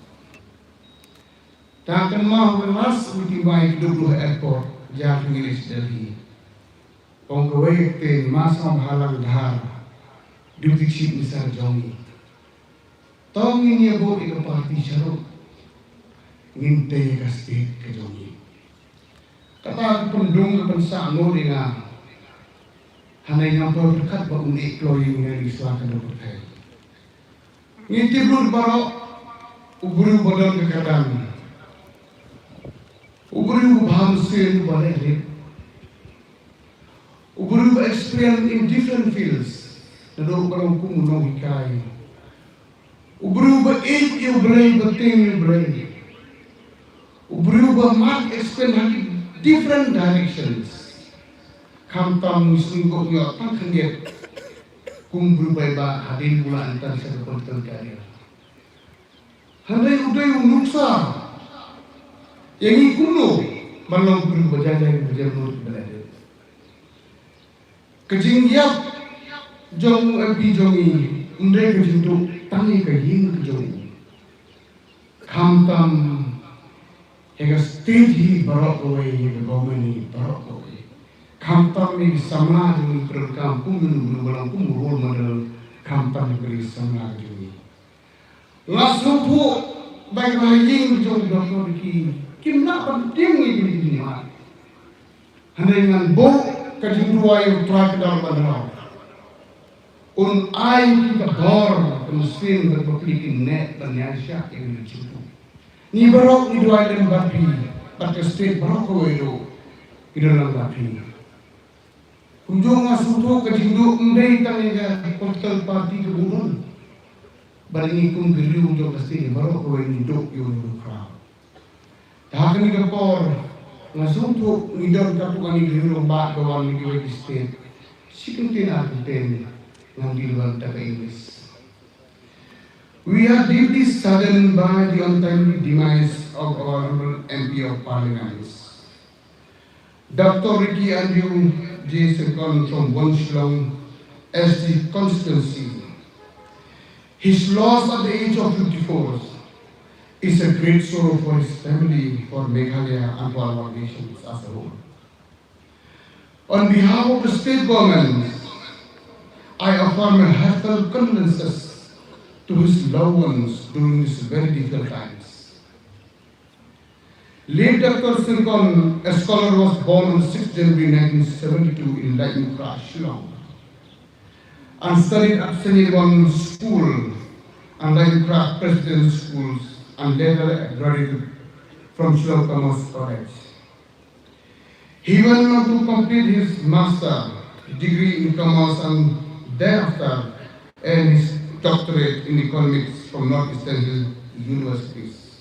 Te kynmaw ha ka last meeting ba ngi duk ha airport, ïa ka English Delhi. Ong kawei ka ktien, ma sngewbha lang dhar, Deputy Chief Minister jong ngi. To ngin ïa buh ïa ka party sharum, ngin tei ïa ka state ka jong ngi. Kata ka pyndung ka pynsah ngut ïa nga. Hynrei ngam pyrkhat ba un ïeh kloi ïa nga, ngi sla ka dok ka thei. Ngi tip lut baroh, u briew ba don ka kyrdan, u briew ba bha mynsiem, ba leh lip, u briew ba experience in different fields. Naduh ba long kum u nonghikai, u briew ba ïeit ïa U Blei, ba tieng ïa U Blei, u briew ba mad experience ha ki different directions. Khamtam ngi sngewthuh ïa tang khyndiat kum u briew ba ïeit, hadien ba u la ïeng sha ka political career. Hynrei u dei u nuksa ïa ngi kumno ban long u briew ba jai jai, ba jai lut, ba leh lip. Ka jingïap jong u M P jong ngi ym dei ka jingduh tang ïa ka ïing ka jong u, khamtam ïa ka state hi baroh kawei, ïa ka government hi baroh kawei. Khamtam ïa ki samla jong ngi, pyrkhat kum u briew ba long kum u role model, khamtam ïa ki samla jong ngi. Nga sngewthuh ba ïa ka ïing jong u Doctor Ricky kim lah ban tieng ïa kine ki jingmad. Hynrei ngan buh ka jingduwai ïa U Trai Kynrad Kynrad, un ai ïa ngi ka bor, ka mynsiem, ka bapli, ka neh ban ïaishah ïa kine ki jingmad. Ngi baroh ngi duwai lem bad phi, bad ka state baroh kawei ruh ngi duwai lem bad phi. Kumjuh nga sngewthuh ka jingduh ym dei tang ïa ka political party kaba u don, bad ngi kum ki briew jong ka state baroh kawei ngi duh ïa u nongkhraw. Te ha kane ka por nga sngewthuh ngi don katto katne ki rangbah ba wan na kiwei ki state. Shi kyntien ar kyntien ngan dil wan da ka English. We are deeply saddened by the untimely demise of our honorable M P of Parliament, Doctor Ricky Andrew J Syngkon from One Shillong S T constituency. His loss at the age of fifty-four is a great sorrow for his family, for Meghalaya, and for our nation as a whole. On behalf of the state government, I offer my heartfelt condolences to his loved ones during these very difficult times. Late Doctor Syngkon, a scholar, was born on sixth January nineteen seventy-two in Laitumkhrah, Shillong, and studied at Saint Edmund School and Laitumkhrah Presbyterian Schools, and later graduated from Shillong Commerce College. He went on to complete his master degree in commerce and thereafter earned his doctorate in economics from Northeastern Hill Universities.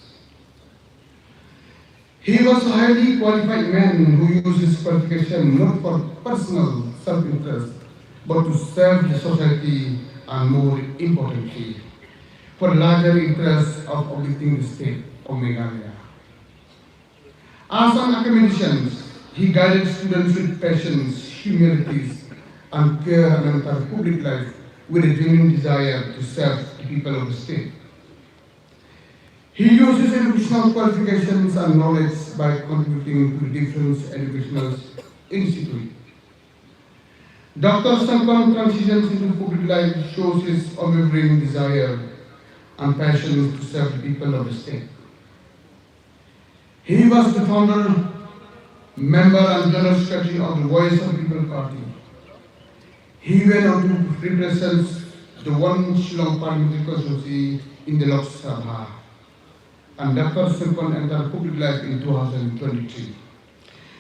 He was a highly qualified man who used his qualification not for personal self-interest, but to serve the society and, more importantly, for larger interests of uplifting the state of Meghalaya. As an academician, he guided students with patience, humility, and care, and entered public life with a genuine desire to serve the people of the state. He used his educational qualifications and knowledge by contributing to different educational institutes. Doctor Syngkon transitions into public life shows his unwavering desire and passion to serve the people of the state. He was the founder, member and general secretary of the Voice of the People Party. He went on to represent the One Shillong Parliamentary Constituency in the Lok Sabha. And Doctor Syngkon entered public life in two thousand twenty-three,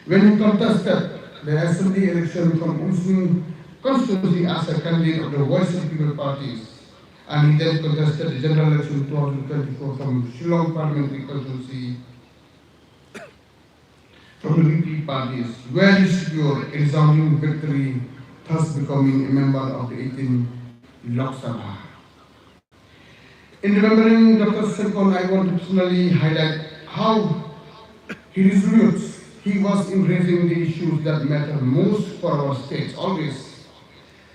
when he contested the assembly election from Umsning constituency as a candidate of the Voice of the People Party, and he then contested the general election two thousand twenty-four from Shillong Parliamentary Constituency from the V P parties, where he secured a resounding victory, thus becoming a member of the eighteen Lok Sabha. In remembering Doctor Syngkon, I want to personally highlight how he resolute he was in raising the issues that matter most for our state, always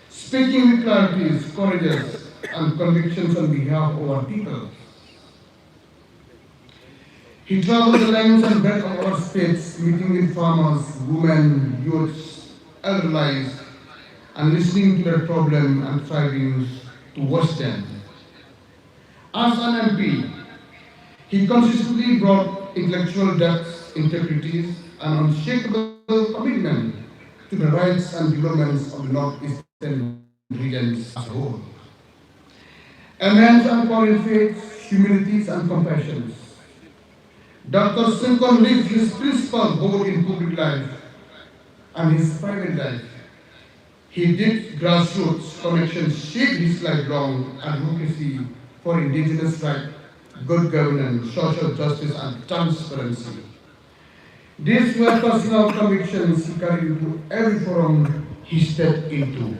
speaking with clarity, courage, and convictions on behalf of our people. He traveled the length and breadth of our states, meeting with farmers, women, youths, elderly, and listening to their problem and strivings towards them. As an M P, he consistently brought intellectual depth, integrity, and unshakable commitment to the rights and developments of the Northeastern regions as a whole. A man anchored in faith, humility, and compassion, Doctor Syngkon lived his principle both in public life and his private life. His deep grassroots connections shaped his lifelong advocacy for indigenous rights, good governance, social justice, and transparency. These were personal convictions he carried into every forum he stepped into.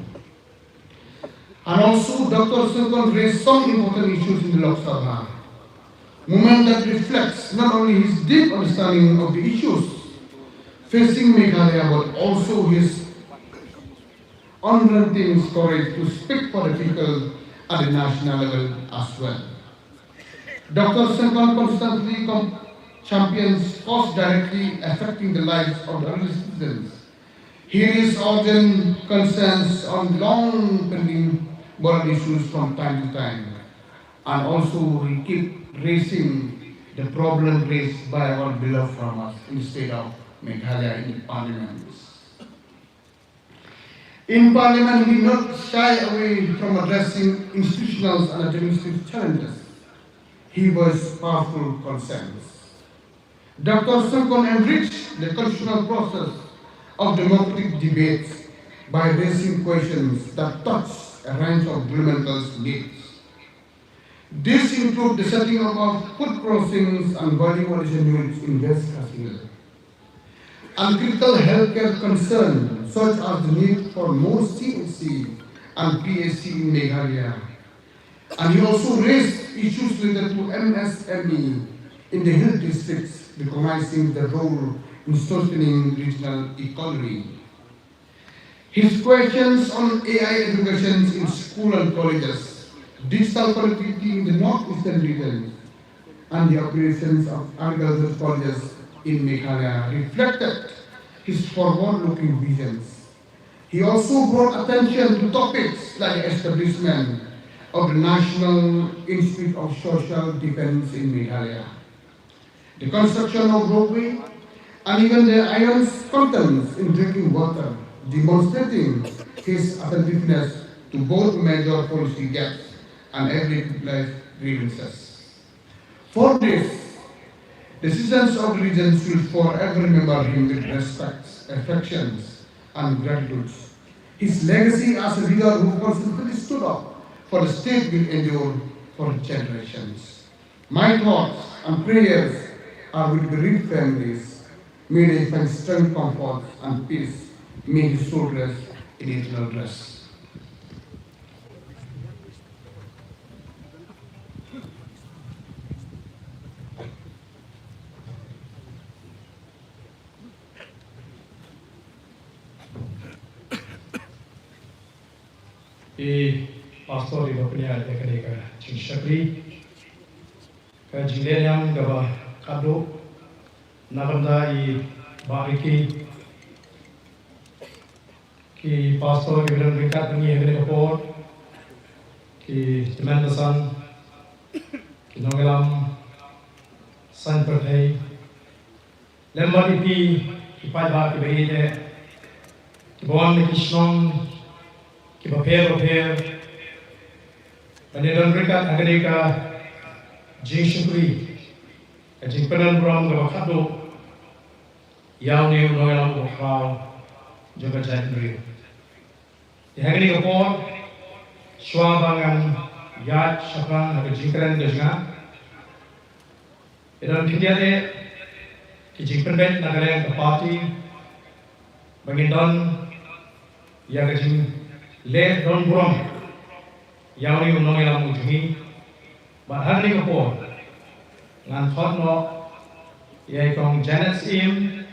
And also, Doctor Syngkon raised some important issues in the Lok Sabha, movement that reflects not only his deep understanding of the issues facing Meghalaya, but also his unrelenting courage to speak for the people at the national level as well. Doctor Syngkon consistently com- champions causes directly affecting the lives of the ordinary citizens. He raises urgent concerns on long pending border issues from time to time, and also he keep raising the problem raised by our beloved farmers in the state of Meghalaya in the parliament. In parliament, he did not shy away from addressing institutional and administrative challenges. He voiced powerful concerns. Doctor Syngkon enriched the constitutional process of democratic debates by raising questions that touch a range of developmental needs. These include the setting up of food crossings and value addition units in West Khasi Hills, and critical healthcare concerns such as the need for more C H C and P H C in Meghalaya. And he also raised issues related to M S M E in the hill districts, recognizing the role in sustaining regional economy. His questions on A I education in school and colleges, digital connectivity in the northeastern region, and the operations of agricultural colleges in Meghalaya reflected his forward-looking visions. He also brought attention to topics like the establishment of the National Institute of Social Defense in Meghalaya, the construction of roadway, and even the iron's contents in drinking water, demonstrating his attentiveness to both major policy gaps and everyday life grievances. For this, the citizens of the region will forever remember him with respect, affections, and gratitude. His legacy as a leader who consistently stood up for the state will endure for generations. My thoughts and prayers are with bereaved families. May they find strength, comfort, and peace. May his soul rest in eternal rest. I pastor iba pynïaid ïa kane ka jingshakri, ka jingleh niam kaba khadduh na ka bynta i Bah Ricky, ki pastor kiba don ryngkat bad ngi ha kane ka por, ki tymmen basan, ki nongïalam saiñ pyrthei, lem bad ïa phi ki paidbah kiba ïeit, kiba wan na ki shnong kiba pher bapher ban ïadon ryngkat ha kane ka jingshakri, ka jingpyndonkam kaba khadduh ïa une u nongïalam uba khraw jong ka jaitbynriew. Te ha kane ka por, shuwa ba ngan ïaid shaphrang ha ka jingkren ka jong nga, ngi don khyndiat eh ki jingpynbeit na ka liang ka party ba ngin don ïa ka jingleh don burom ïa une u nongïalam u jong ngi. Bad ha kane ka por ngan khot noh ïa i Kong Janet Syiem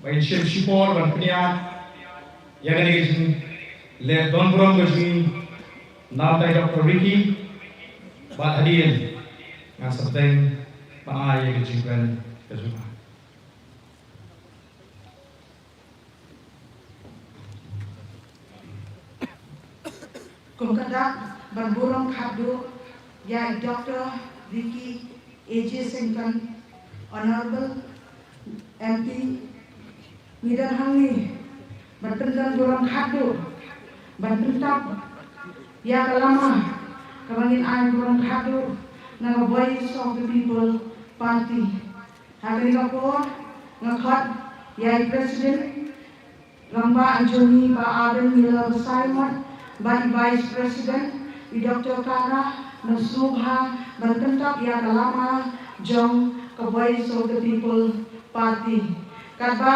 ba in shim shipor ban pynïaid ïa kane ka jingleh don burom ka jong ngi na u tai Doctor Ricky. Bad hadien ngan sa bteng ai ïa ka jingkren ka jong nga. Kum ka dak ban burom khatduh ïa i Doctor Ricky A J Syngkon, Honorable M P, ngi don hangne ban pyndon burom khatduh, ban pyntap ïa ka lama kaba ngin ai burom khatduh na ka Voice of the People Party. Ha kane ka por nga khot ïa i President Rangbah jong ngi Bah Ardent Miller Basaiawmoit, bad i Vice President i Doctor Kara, ban sngewbha ban pyntap ïa ka lama jong ka Voice of the People Party. Katba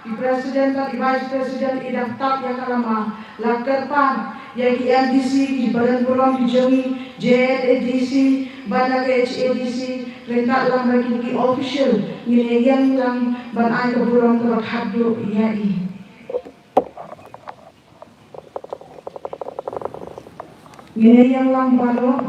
i President bad i Vice President i dang tap ïa ka lama, la kyrpad ïa ki M D C, ki President burom ki jong ngi, J H A D C bad na ka H A D C, ryngkat lang bad kine ki official, ngin ïeng lang ban ai ka burom kaba khatduh ïa i. Ngin ïeng lang baroh.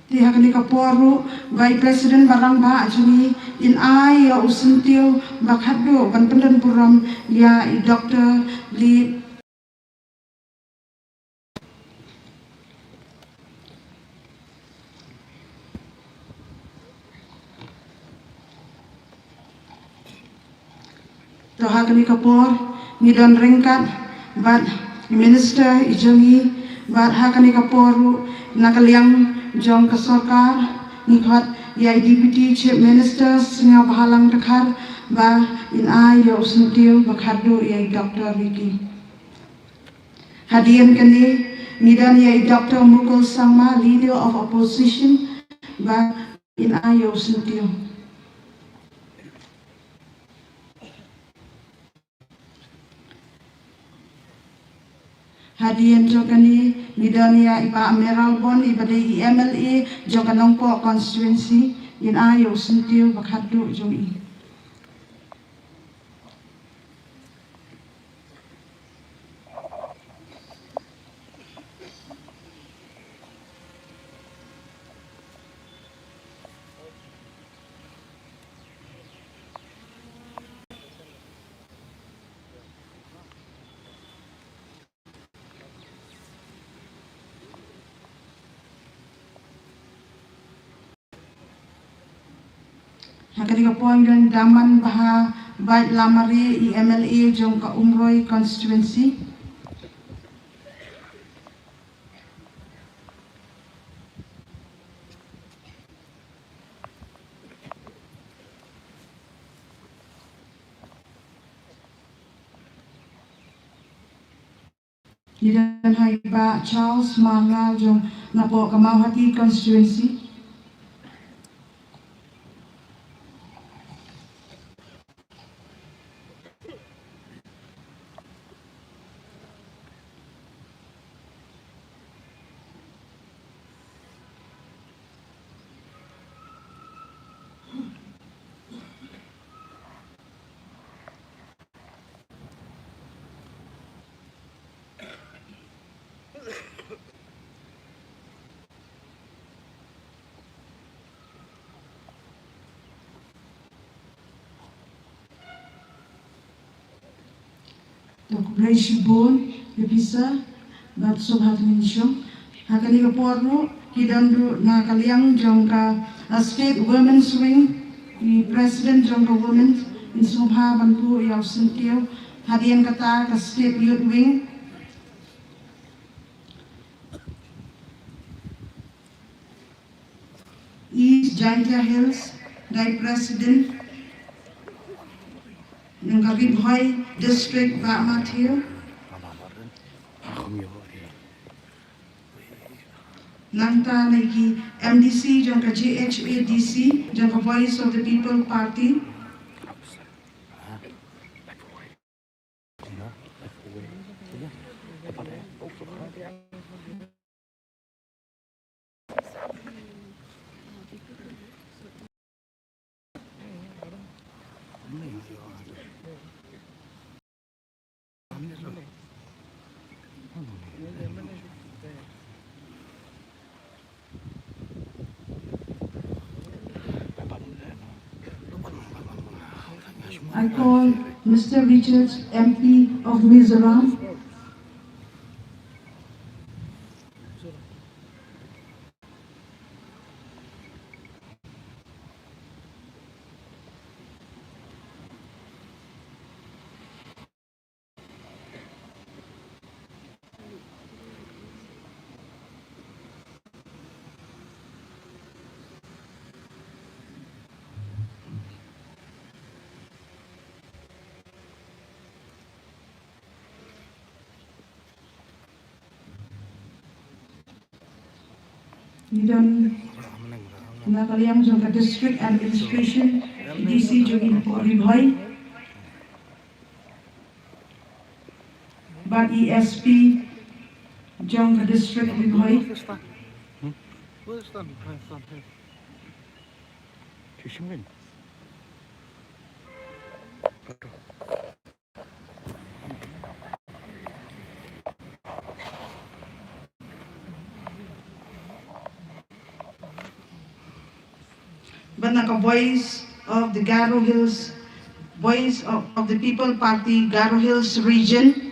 Te ha kane ka por ruh, Vice President ba rangbah jong ngi, in ai ïa u syntiew ba khatduh ban pyndon burom ïa i Doctor Lee. To ha kane ka por ngi don ryngkat bad i Minister i jong ngi, bad ha kane ka por ruh na ka liang jong ka sorkar ngi khot ïa i Deputy Chief Minister Sniawbhalang Dkhar ba in ai ïa u syntiew ba khatduh ïa i Doctor Ricky. Hadien kane ngi don ïa i Doctor Mukul Sangma, Leader of Opposition, ba in ai ïa u syntiew. Hadien jong kane ngi don ïa i Bah Mayralborn, i ba dei i M L A jong ka Nongpoh constituency, in ai ïa u syntiew ba khatduh jong i. Ha kane ka por ngi don i Daman Bah Bait Lamare, i M L A jong ka Umroi constituency. Ngi don ha i Bah Charles Marngar jong napoh ka Mawhati constituency. To khublei shibun ïa phi sir bad sngewbha tynshong. Ha kane ka por ruh ki don ruh na ka liang jong ka, uh, State Women's Wing, i President jong ka Women's, in sngewbha ban buh ïa u syntiew. Hadien kata ka State Youth Wing, East Jaintia Hills, dei President. Nangta Ri Bhoi District, Bah Matthew. Nangta na ki M D C jong ka J H A D C, jong ka Voice of the People Party. I call Mister Richard, M P of Mizoram. Ngi don na ka liang jong ka District Administration, D C jong i Ri Bhoi, bad i S P jong ka District Ri Bhoi. Bad na ka Voice of the Garo Hills, Voice of, of the People Party, Garo Hills Region.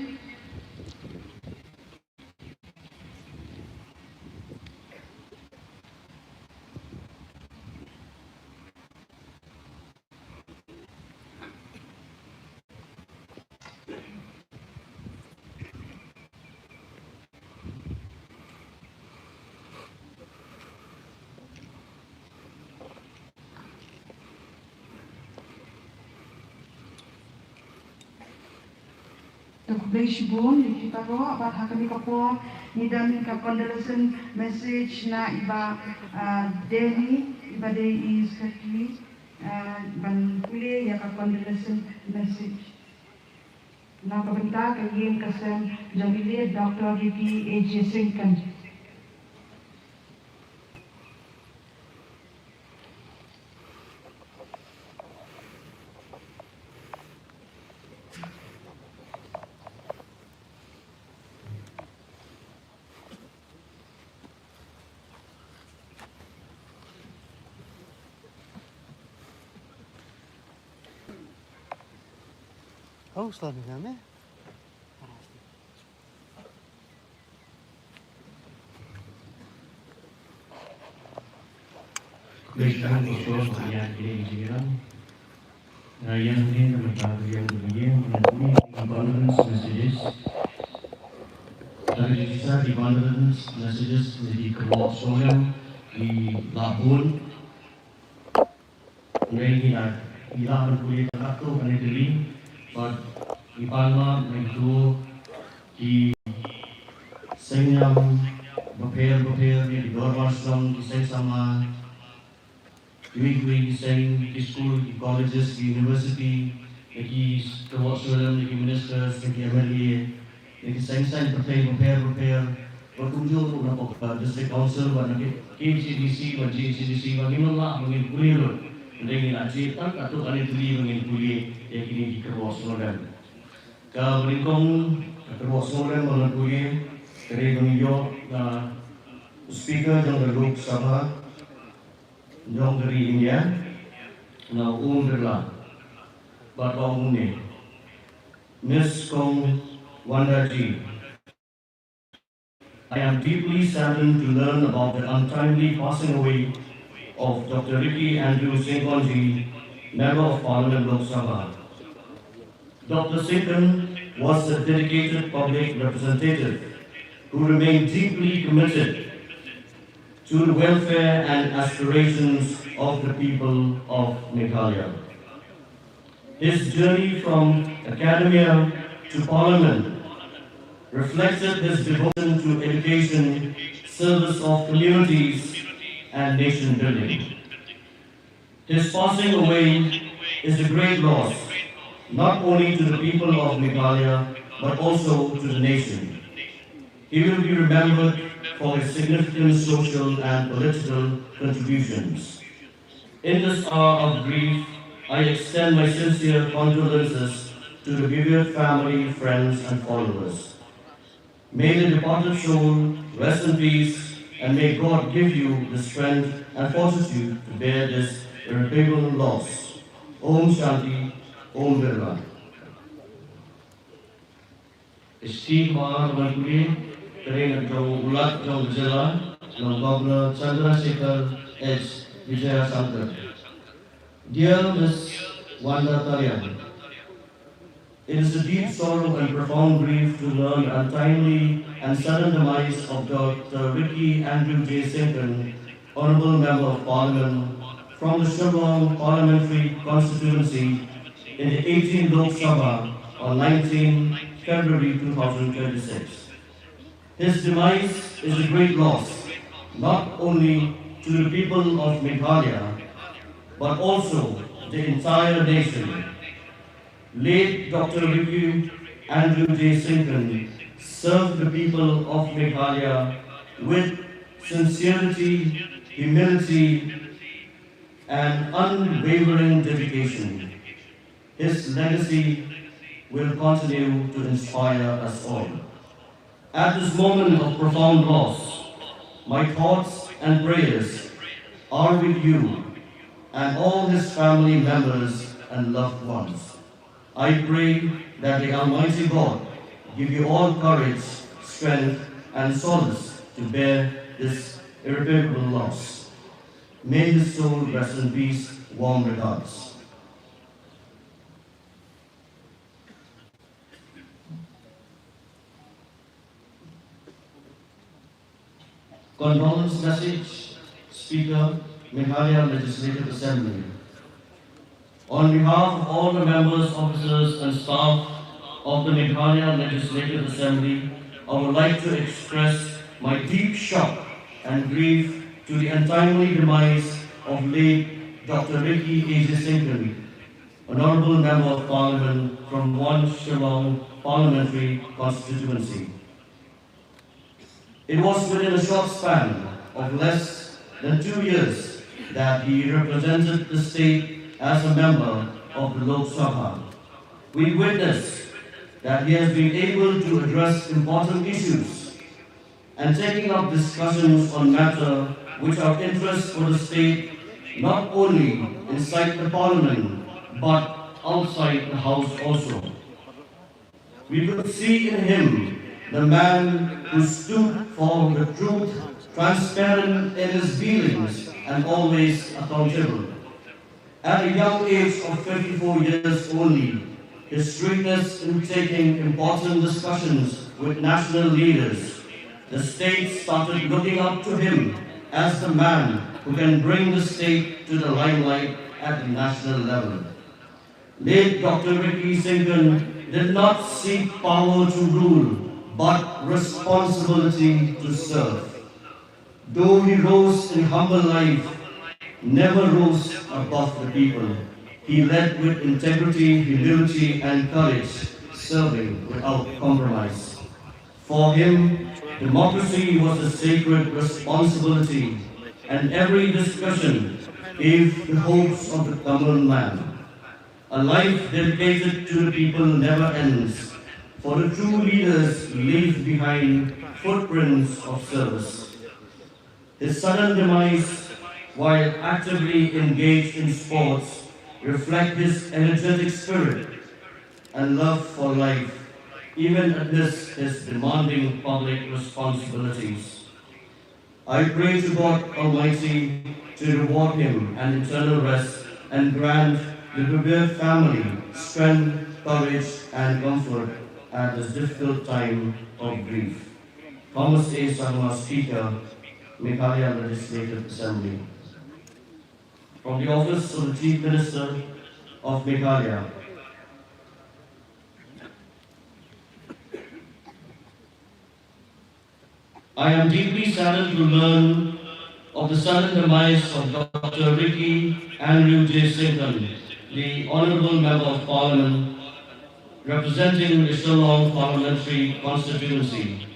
Te khublei shibun ïa kita ruh, bad ha kane ka por ngi don ka condolence message na i Bah, ah, Danny, i ba dei i secretary, ah, ban pule ïa ka condolence message. Na ka bynta ka ïing ka sem jong i late Doctor Ricky A J Syngkon. Oh, selamat ya, me. Khublei shibun ïa ki nongïalam. Nga ïa ngi na mynta ka ïing ka ïing, nga khublei ki condolence messages. Tang ki sa ki condolence messages na ki kyrwoh sngewlem, ki la bun. Ngi la, ngi la ban pule katto katne tylli, bad ngi pan ma ngi tu ki seng niam bapher bapher, ki dorbar shnong, ki seng samla, kiwei kiwei ki seng, ki skul, ki colleges, ki university, ki kyrwoh sngewlem, ki ministers, ki M L A, ki seng saiñ pyrthei bapher bapher, bad kumjuh ruh na pdeng ka District Council bad na K H A D C bad J H A D C, ba ngim lah ba ngin pule lut. Hynrei ngi la jied tang katto katne tylli ba ngin pule ïa kine ki kyrwoh sngewlem. Kaba nyngkong, ka kyrwoh sngewlem ba ngan pule ka dei ba ngi ïoh na Speaker jong ka Lok Sabha jong ka ri India, na u Om Birla, bad ba ong kumne: Miss Kong Wanda G, I am deeply saddened to learn about the untimely passing away of Doctor Ricky Andrew Syngkon G, Member of Parliament, Lok Sabha. Doctor Syngkon was a dedicated public representative who remained deeply committed to the welfare and aspirations of the people of Meghalaya. His journey from academia to parliament reflected his devotion to education, service of communities, and nation building. His passing away is a great loss, not only to the people of Meghalaya, but also to the nation. He will be remembered for his significant social and political contributions. In this hour of grief, I extend my sincere condolences to the bereaved family, friends, and followers. May the departed soul rest in peace, and may God give you the strength and fortitude to bear this irreparable loss. Om Shanti, Om Birla. Shi Kumar Manpuri, Karen Dong Ulat Dong Jela, Long Governor Chandrasekhar H Vijayashankar. Dear Miss Wanda Tarian, it is a deep sorrow and profound grief to learn the untimely and sudden demise of Doctor Ricky Andrew J Syngkon, Honorable Member of Parliament from the Shillong Parliamentary Constituency in the eighteenth Lok Sabha on nineteenth February two thousand twenty-six. His demise is a great loss, not only to the people of Meghalaya, but also the entire nation. Late Doctor Ricky Andrew J Syngkon served the people of Meghalaya with sincerity, humility, and unwavering dedication. His legacy will continue to inspire us all. At this moment of profound loss, my thoughts and prayers are with you and all his family members and loved ones. I pray that the Almighty God give you all courage, strength, and solace to bear this irreparable loss. May his soul rest in peace. Warm regards. Condolence message, Speaker, Meghalaya Legislative Assembly. On behalf of all the members, officers, and staff of the Meghalaya Legislative Assembly, I would like to express my deep shock and grief to the untimely demise of late Doctor Ricky A J Syngkon, Honorable Member of Parliament from one Shillong Parliamentary Constituency. It was within a short span of less than two years that he represented the state as a member of the Lok Sabha. We witness that he has been able to address important issues and taking up discussions on matters which are of interest for the state, not only inside the parliament, but outside the house also. We could see in him the man who stood for the truth, transparent in his dealings, and always accountable. At a young age of fifty-four years only, his shrewdness in taking important discussions with national leaders, the state started looking up to him as the man who can bring the state to the limelight at the national level. Late Doctor Ricky Syngkon did not seek power to rule, but responsibility to serve. Though he rose in humble life, never rose above the people. He led with integrity, humility, and courage, serving without compromise. For him, democracy was a sacred responsibility, and every discussion gave the hopes of the common man. A life dedicated to the people never ends, for the true leaders leave behind footprints of service. His sudden demise, while actively engaged in sports, reflect his energetic spirit and love for life, even amidst his demanding public responsibilities. I pray to God Almighty to reward him an eternal rest and grant the bereaved family strength, courage, and comfort at this difficult time of grief. Thomas A Sangma, Speaker, Meghalaya Legislative Assembly. From the office of the Chief Minister of Meghalaya, I am deeply saddened to learn of the sudden demise of Doctor Ricky Andrew J Syngkon, the Honorable Member of Parliament representing the Shillong Parliamentary Constituency.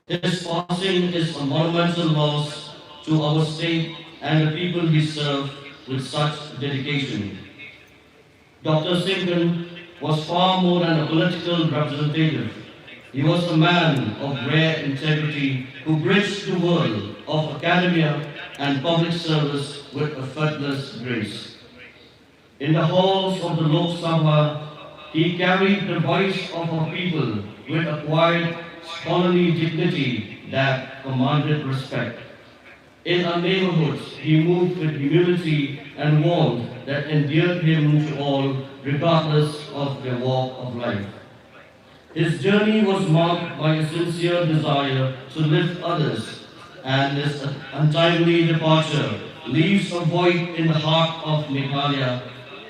His passing is a monumental loss to our state and the people he served with such dedication. Doctor Syngkon was far more than a political representative. He was a man of rare integrity who bridged the world of academia and public service with effortless grace. In the halls of the Lok Sabha, he carried the voice of our people with a quiet, scholarly dignity that commanded respect. In our neighborhoods, he moved with humility and warmth that endeared him to all, regardless of their walk of life. His journey was marked by a sincere desire to lift others, and his untimely departure leaves a void in the heart of Meghalaya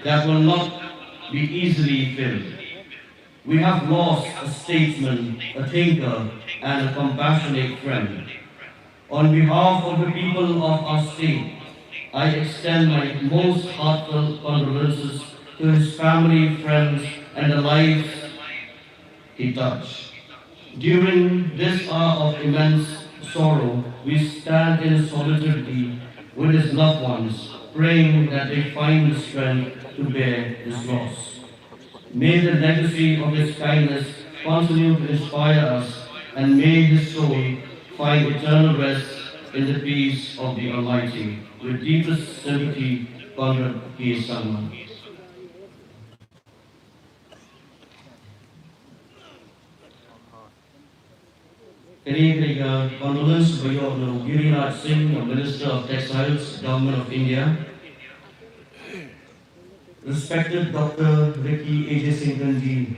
that will not be easily filled. We have lost a statesman, a thinker, and a compassionate friend. On behalf of the people of our state, I extend my most heartfelt condolences to his family, friends, and the lives he touched. During this hour of immense sorrow, we stand in solidarity with his loved ones, praying that they find the strength to bear this loss. May the legacy of his kindness continue to inspire us, and may his soul find eternal rest in the peace of the Almighty. With deepest sympathy, Conrad K Sangma. Kane ka dei ka condolence ba ïoh na u Giriraj Singh, u Minister of Textiles, Government of India. Respected Doctor Ricky A J Syngkon ji.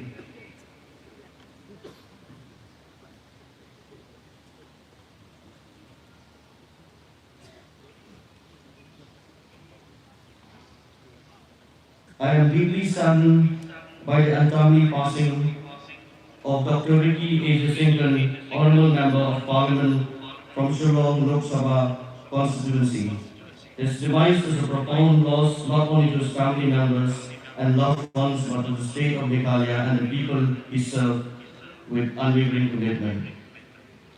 I am deeply saddened by the untimely passing of Doctor Ricky A J Syngkon, Honorable Member of Parliament from Shillong Lok Sabha constituency. His demise is a profound loss not only to his family members and loved ones but to the state of Meghalaya and the people he served with unwavering commitment.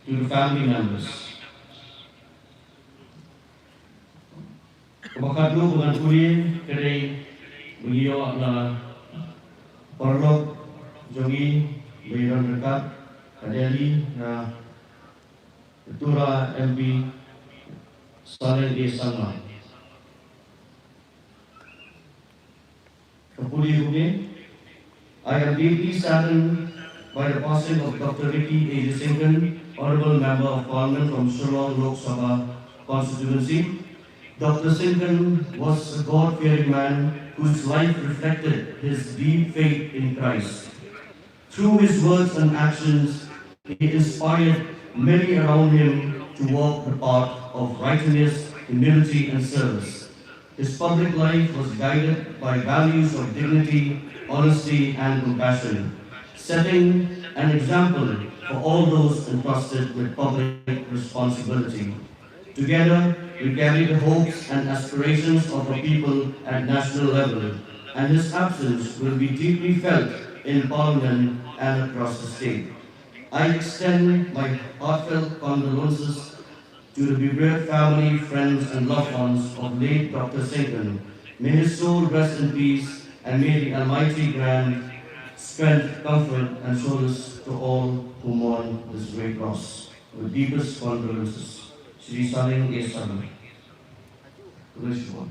To the family members. Kaba khatduh ba ngan pule ka dei ba ngi ïoh na paralok jong ngi ba i don ryngkat ha Delhi na Tura M P Saleng A Sangma. Ka pule kumne. I am deeply saddened by the passing of Doctor Ricky A J Syngkon, Honorable Member of Parliament from Shillong Lok Sabha constituency. Doctor Syngkon was a God-fearing man whose life reflected his deep faith in Christ. Through his words and actions, he inspired many around him to walk the path of righteousness, humility, and service. His public life was guided by values of dignity, honesty, and compassion, setting an example for all those entrusted with public responsibility. Together, we carry the hopes and aspirations of our people at national level, and his absence will be deeply felt in Parliament and across the state. I extend my heartfelt condolences to the bereaved family, friends, and loved ones of late Doctor Syngkon. May his soul rest in peace, and may the Almighty grant strength, comfort, and solace to all who mourn this great loss. With deepest condolences, Shri Saleng A Sangma. Khublei shibun.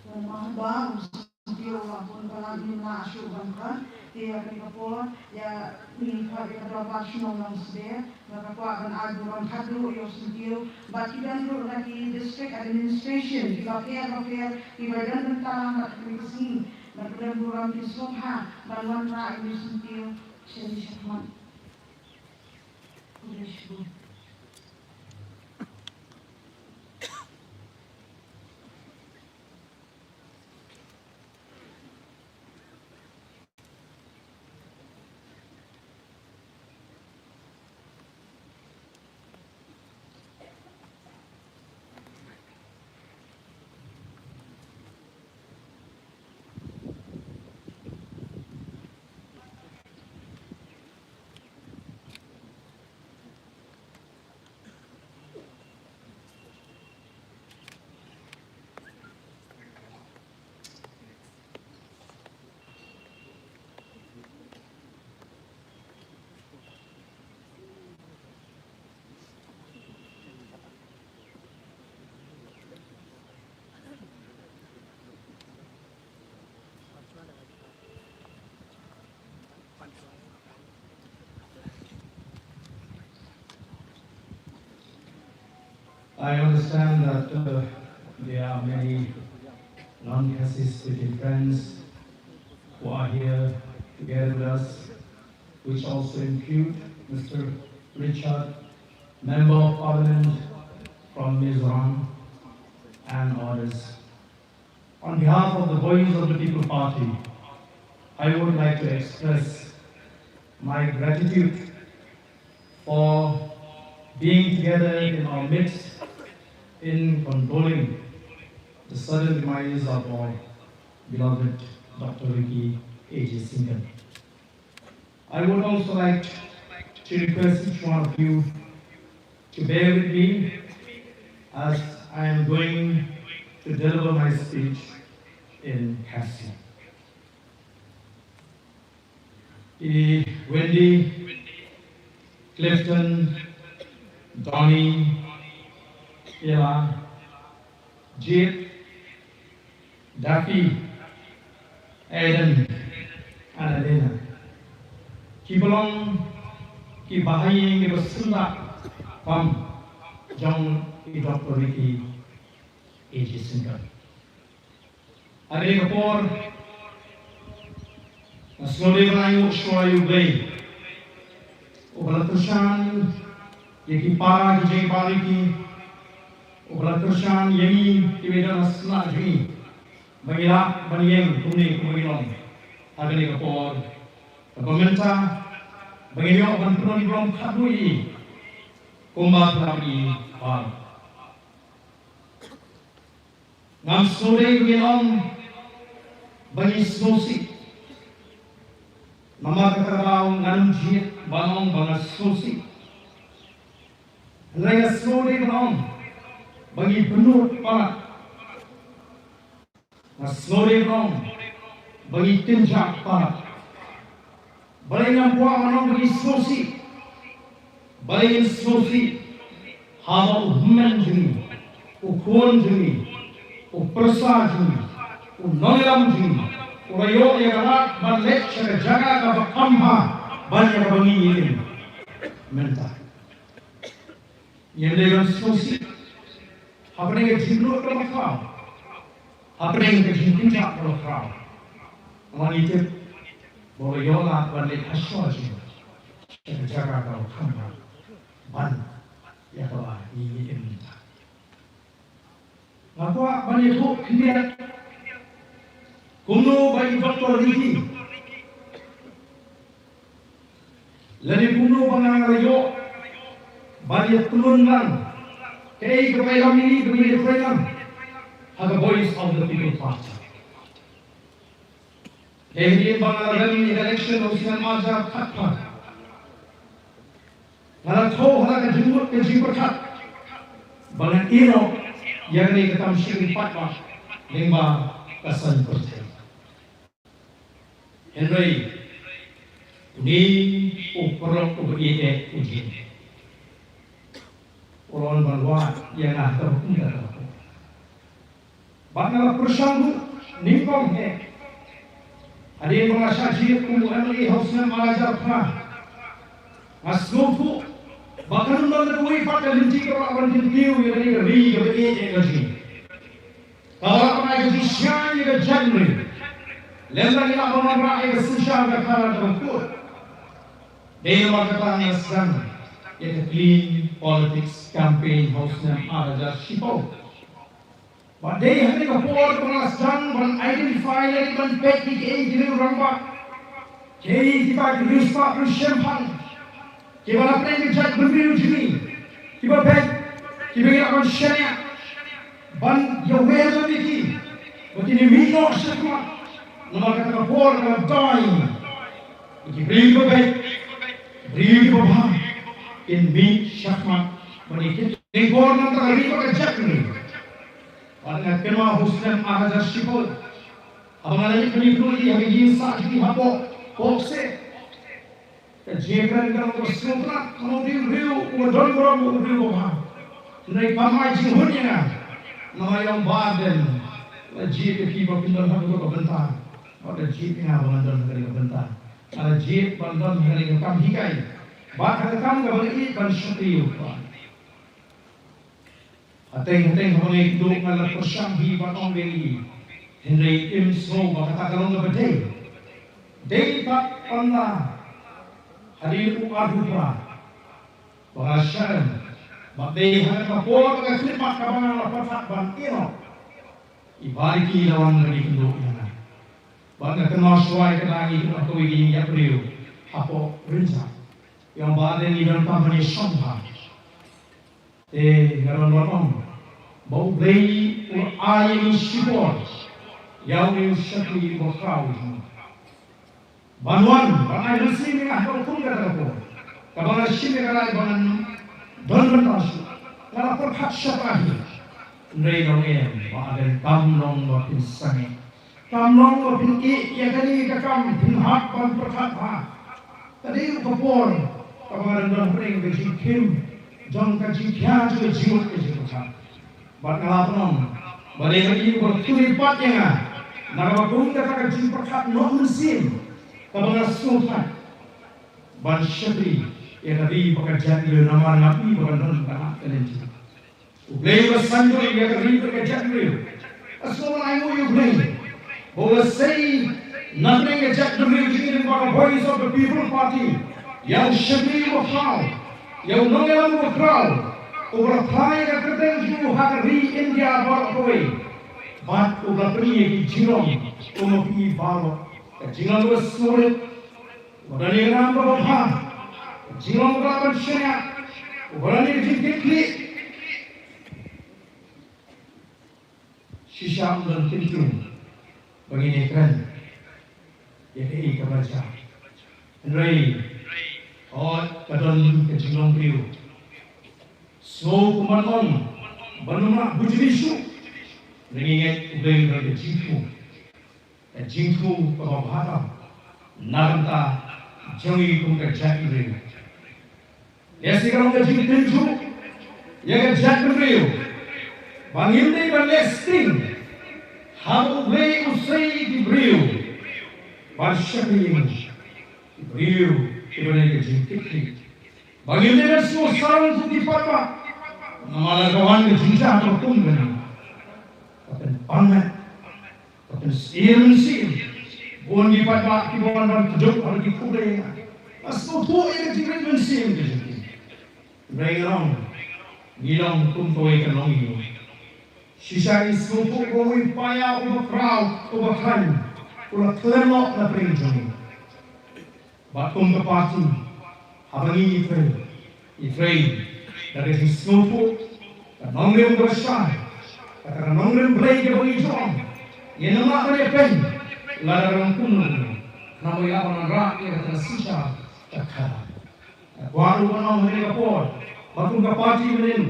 Te ma haba u syntiew u la bun palat ngim lah shuh ban khot, te ïa kane ka por ïa ngi khot ïa ka dorbar shnong Nongsder, ba ka kwah ban ai burom khatduh ïa u syntiew bad ki don ruh na ki district administration kiba pher bapher kiba don bynta bad kane ka sngi, bad ka don burom ki sngewbha ban wanrah ïa u syntiew sha ri sha khmat. Khublei shibun. I understand that uh, there are many non-Khasi speaking friends who are here together with us, which also include Mister Richard, Member of Parliament from Mizoram, and others. On behalf of the Voice of the People Party, I would like to express my gratitude for being together in our midst in condoling the sudden demise of our beloved Doctor Ricky A J Syngkon. I would also like to request each one of you to bear with me as I am going to deliver my speech in Khasi. I Wendy, Clifton, Donny, Ella, Jade, Daffy, Aiden, Annalena, ki ba long ki bahaïing kiba syndah bam jong i Doctor Ricky A J Syngkon. Ha kane ka por nga sngewdei ban ainguh shuwa ïa U Blei uba la kyrshan ïa ki para ki jingpara ki, uba la kyrshan ïa ngi kiba don ha sla jong ngi ba ngi lah ban ïeng kumne kumba ngi long ha kane ka por kaba mynta, ba ngi ïoh ban pynlong burom khatduh ïa i kumba phi la ïohi. Ngam sngewdei ba ngin ong ba ngi sngewsih. Namar kata ka daw ngan ym jied ban ong ba nga sngewsih. Hynrei nga sngewdei ban ong ba ngi pynlut palat. Nga sngewdei ban ong ba ngi kynjah palat. Balei ngam kwah ban ong ba ngi sngewsih? Balei ngin sngewsih? Haba u hynmen jong ngi, u khun jong ngi, u pyrsa jong ngi, u nongïalam jong ngi u la ïoh ïa ka lad ban leit sha ka jaka kaba kham bha ban ïa kaba ngi ïeng mynta. Ngim dei ban sngewsih hapdeng ka jingluit kaba khraw, hapdeng ka jingkynjah kaba khraw. Namar ngi tip ba u la ïoh lad ban leit ha shwa jong ngi sha ka jaka kaba kham bha ban ïa kaba ngi ïeng mynta. Nga kwah ban ïathuh khyndiat kumno ba i Doctor Ricky lane kumno ba nga la ïoh ban ïatylli lang kaei kaba ïalam ïa ngi ba ngi ïatylli lang ha ka Voice of the People Party. Dei hadien ba nga la rem ïa ka election ha u snem arhajar khatphra, nga la thew ha la ka jingmut ka jingpyrkhat ba ngan ïehnoh ïa kane ka kam shakri paidbah lyngba ka saiñ pyrthei. Hynrei une u paralok uba ïeit u jin u la wan ban wad ïa nga ha kaba kumta ka por. Bad nga la pyrshang ruh nyngkong eh hadien ba nga shah jied kum u M L A ha u snem arhajar phra. Nga sngewthuh ba kan ym don kawei pat ka lynti kaba lah ban kyntiew ïa kane ka ri kaba ïeit ka jong ngi, kaba lah ban ai ka jingshngaiñ ïa ka jaitbynriew. Lem bad ngi lah ban wanrah ïa ka synshar ka khadar kaba kut. Dei namar kata nga sdang ïa ka Clean Politics Campaign ha u snem arhajar shiphew. Bad dei ha kane ka por ba nga sdang ban identify lane ban peit ïa kiei ki riew rangbah, kiei kita ki riewspah riewshemphang kiba na pdeng ka jaitbynriew jong ngi kiba beit, kiba ngi lah ban shaniah ban ïawer lem ïa ki ba kin ïamih noh shakhmat. Namar kata ka por ka la dei ba ki briew kiba beit, ki briew kiba bha kin mih shakhmat ban ïa ki. Dei por nangta ka ri bad ka jaitbynriew. Bad nga kynmaw ha u snem arhajar shiphew haba nga la leit ban ïakynduh ïa ka ïing sah jong ngi hapoh Kpokseh. Ka jingkren ka long kaba sngewtynnat, nga ong u dei u briew uba don burom, u briew uba bha. Hynrei kam ai jinghun ïa nga. Namar ïa u Bah Ardent la jied ïa phi ba phin don ha kata ka bynta bad la jied ïa nga ba ngan don ha kane ka bynta. Nga la jied ban don ha kane ka kam hikai bad ha ka kam kaba nga ïeit ban shakri ïa u Trai. Hateng hateng haba nga ïakynduh nga la pyrshang hi ban ong ïa ngi. Hynrei im sngew ba kata ka long kaba dei. Dei pat panda hadien u arphew phra ba nga shah em. Bad dei ha kata ka por ka khyllipmat kaba nga la pyrkhat ban ïehnoh. I Bah Ricky i la wan ban ïakynduh ïa nga. Bad nga kynmaw shuwa ïa kata ngi kum kawei ka ïing ïap briew hapoh Rynjah. Ïa ba dei ngi donkam ban ïashong bha. Te nga don ban ong ba U Blei u ai ïa ngi shipor ïa une u shakri uba khraw. Ban wan ban ai mynsiem ïa nga ha ka kum kata ka por. Kaba nga shim ïa ka rai ba ngan don bynta shuh. Nga la pyrkhat shaphrang hi. Hynrei nga ong em, Bah Ardent, kam long ba phin sangeh. Kam long ba phin ïeh ïa kane ka kam, phin hap ban pyrkhat bha. Ka dei ka por kaba nga dang don hapdeng ka jingkhim jong ka jingkhia jong ka jingmut ka jingpyrkhat. Bad nga la pynong ba dei ma i uba la kynriah pat ïa nga na kaba kum kata ka jingpyrkhat noh mynsiem kaba nga sngewthuh ban shakri ïa ka ri bad ka jaitbynriew namar nga i ba kan don ka hok ka lynti. U Blei uba sngewthuh ïa ka ri bad ka jaitbynriew. Nga sngewbha ïa U Blei ba u la sei na pdeng ka jaitbynriew jong ngi lyngba ka Voice of the People Party ïa u shakri uba khraw, ïa u nongïalam uba khraw uba la phla ïa ka kyrteng jong u ha ka ri India baroh kawei. Bad uba la pyni ïa ki jinglong kum ma phi baroh. Ka jinglong uba sngewrit, uba don ïa ka nam kaba bha, ka jinglong kaba lah ban shaniah, uba don ïa ka jingkitkhlieh. Shisha ym don kyntien ba ngin ïakren ïa kaei kaba jia. Hynrei hooid ka don ka jinglong briew. Sngew kum ban ong ban ym lah bujli shuh. Hynrei ngi ngeit U Blei u don ka jingthmu, ka jingthmu kaba bha tam na ka bynta jong ngi kum ka jaitbynriew. Lehse ka long ka jingtynjuh ïa ka jaitbynriew ba ngim dei ban leh sting haba U Blei u sei ïa ki briew ban shakri ïa ngi, ki briew kiba don ka jingkitkhlieh. Ba ngim dei ban sngewsarong kum ki paidbah namar lada ka wan ka jingjia kaba kum kane, ka pynpang met, ka pynsyiem mynsiem. Bun ki paidbah kiba wan ban kdup ha ki khublei ïa nga. Nga sngewthuh ïa ka jingrit mynsiem ka jong ki. Hynrei nga ong, ngi long kum kawei ka longïing. Shisha ngi sngewthuh ba uwei u paia uba khraw uba khlaiñ u la khlem noh na pdeng jong ngi. Bad kum ka party, haba ngi trei, ngi trei da ka jingsngewthuh, ka nongrim kaba shai, kata ka nongrim Blei kaba ngi ju ong, ngin ym lah ban ïapeiñ lada ka long kumno kumno. Namar ïa ban wanrah ïa kata ka synshar ka khadar. Nga kwah ruh ban ong ha kane ka por ba kum ka party mynnin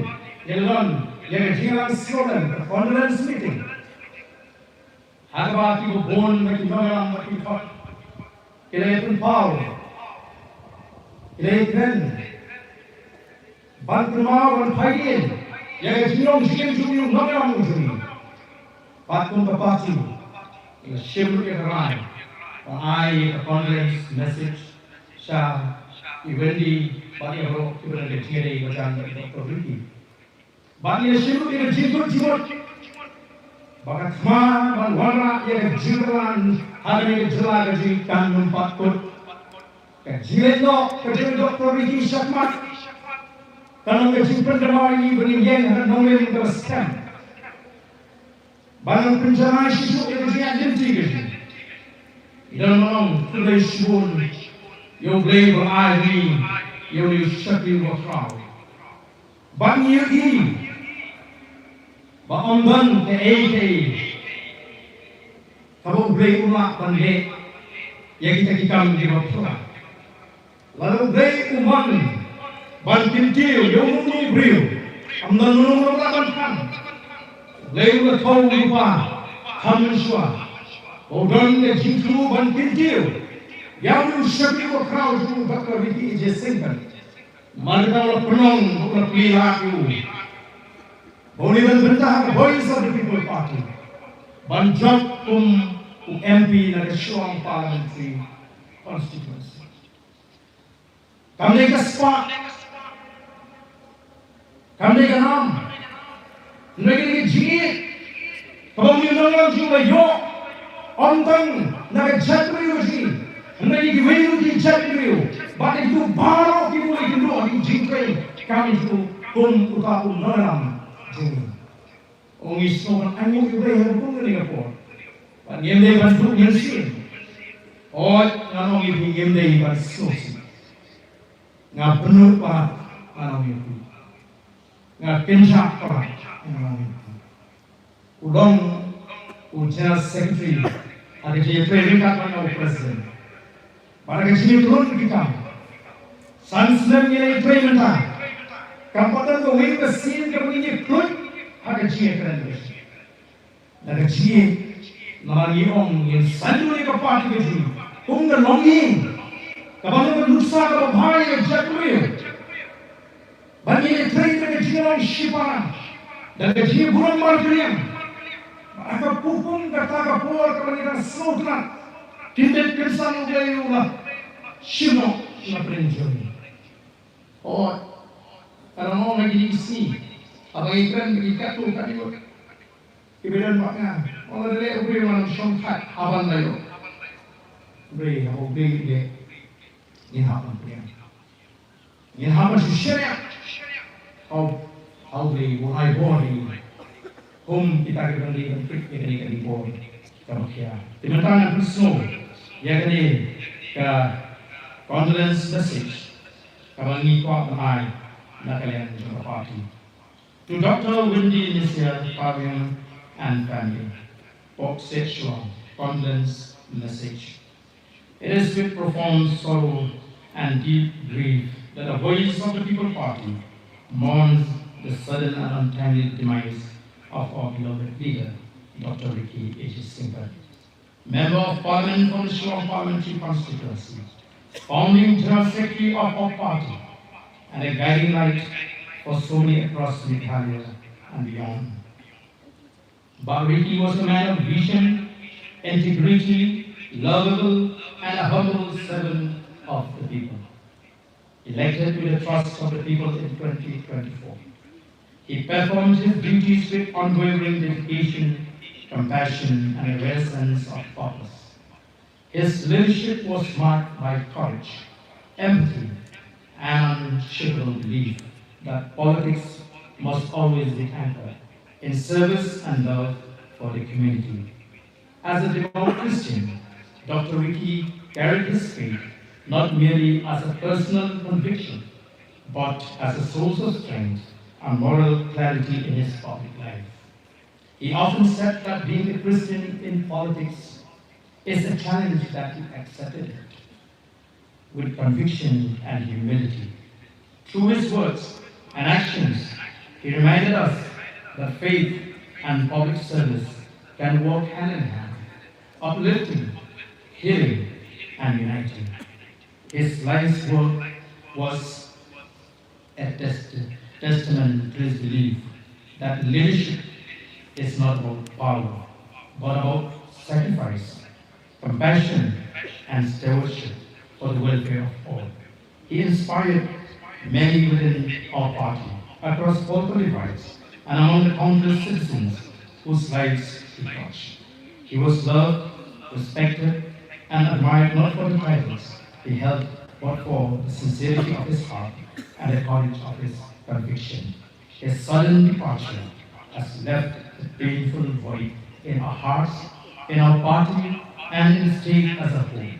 ngi la don ïa ka jingïalang slowdown, ka condolence meeting. Ha kaba kiba bun na ki nongïalam bad ki paidbah ki la ïa pynpaw, ki la ïa kren ban kynmaw ban phai dien ïa ka jinglong jingim jong u nongïalam u jong ngi. Bad kum ka party ngi la shim ruh ïa ka rai ban ai ïa ka condolence message sha i Wendy bad ïa baroh kiba la ïa kren ïa ka jingïadei ba jan bad i Doctor Ricky. Bad ngi la shim ruh ïa ka jingkut jingmut ba ka thma ban wanrah ïa ka jingkyrpad ha kane ka jylla ka jong ngi kan ym pat kut. Ka jingleit noh ka jong i Doctor Ricky shakhmat kan long ka jingpyndonkam ïa ngi ba ngin ïeng ha ka nongrim kaba skhem. Ba ngan pynjanai shisha ïa ka jingïaid lynti ka jong ngi. Ngi don ban ong khublei shibun ïa U Blei ba la ai ngi ïa une u shakri uba khraw. Bad ngi ïohi ba ym don kaei kaei kaba U Blei um lah ban leh ïa kita ki kam kiba pura. Lada U Blei u mon ban kyntiew ïa uno uno u briew, ym don uno uno uba lah ban khang. U Blei u la thew u Kpa ha mynshuwa ba u don ka jingthmu ban kyntiew ïa une u shakri uba khraw jong u Doctor Ricky A J Syngkon. Namar kata u la pynlong, u la plie lad ïa u ba un ïadon bynta ha ka Voice of the People Party ban jop kum u M P na ka Shillong Parliamentary Constituency. Kam dei ka spah, kam dei ka nam, Hynrei kane ka jingïeit kaba u nongïalam jong u la ïoh, ym tang na ka jaitbynriew jong ngi, hynrei kiwei ruh ki jaitbynriew bad na kito baroh kiba u la ïakynduh ha ki jingtrei kam jong u kum uta u nongïalam jong ngi. Ong ngi sngewbha ban ainguh ïa U Blei ha ka kum kane ka por. Bad ngim dei ban duh mynsiem. Hooid, ngan ong ïa phi, ngim dei ban sngewsih. Nga bynnud palat, ngan ong ïa phi. Nga kynjah palat, ngan ong ïa phi. U long u General Secretary ha ka jingïatrei ryngkat bad u President. Bad ha ka jingïatrei ryngkat, san snem ngi la ïatrei mynta. Kam pat don kawei ka sien kaba ngin ïakluid ha ka jingïakren. Na ka jingïeit, namar ngi ong ngin saiñdur ïa ka party ka jong ngi kum ka longïing kaba long ka nuksa kaba bha ïa ka jaitbynriew. Ba ngin ïatrei da ka jinglong shipara, da ka jingburom marpyrshah. Ba ha ka pung kata ka por kaba ngi dang sngewtynnat, kyndit kynsan U Blei u la shim noh na pdeng jong ngi. Hooid, ka dang long na kine ki sngi, haba ngi kren, ngi katto katne. Ki ba don bad nga, ong lada leh u briew ngan ym shongthait haba la ïoh. Hynrei haba U Blei u leh, ngin hap ban pdiang. Ngin hap ban shu shaniah. Haba, haba U Blei un ai bor ïa ngi. Kum kita kiba dang dei ban tip ïa kane ka dei bor kaba khia. Te mynta ngan pynsngew ïa kane ka condolence message kaba ngi kwah ban ai na ka liang jong ka party. To Doctor Windy Nesia Kharwiang and family, Pok Kset Shillong, condolence message. It is with profound sorrow and deep grief that the Voice of the People Party mourns the sudden and untimely demise of our beloved leader, Doctor Ricky A J Syngkon, Member of Parliament from the Shillong Parliamentary Constituency, founding General Secretary of our party, and a guiding light for so many across Meghalaya and beyond. Bah Ricky was a man of vision, integrity, lovable, and a humble servant of the people. Elected with the trust of the people in twenty twenty-four, he performed his duties with unwavering dedication, compassion, and a rare sense of purpose. His leadership was marked by courage, empathy, and unshakable belief that politics must always be anchored in service and love for the community. As a devout Christian, Doctor Ricky carried his faith not merely as a personal conviction, but as a source of strength and moral clarity in his public life. He often said that being a Christian in politics is a challenge that he accepted with conviction and humility. Through his words and actions, he reminded us that faith and public service can work hand in hand, uplifting, healing, and uniting. His life's work was a test- testament to his belief that leadership is not about power, but about sacrifice, compassion, and stewardship for the welfare of all. He inspired many within our party, across political divides, and among the countless citizens whose lives he touched. He was loved, respected, and admired not for the titles he held, but for the sincerity of his heart and the courage of his conviction. His sudden departure has left a painful void in our hearts, in our party, and in the state as a whole.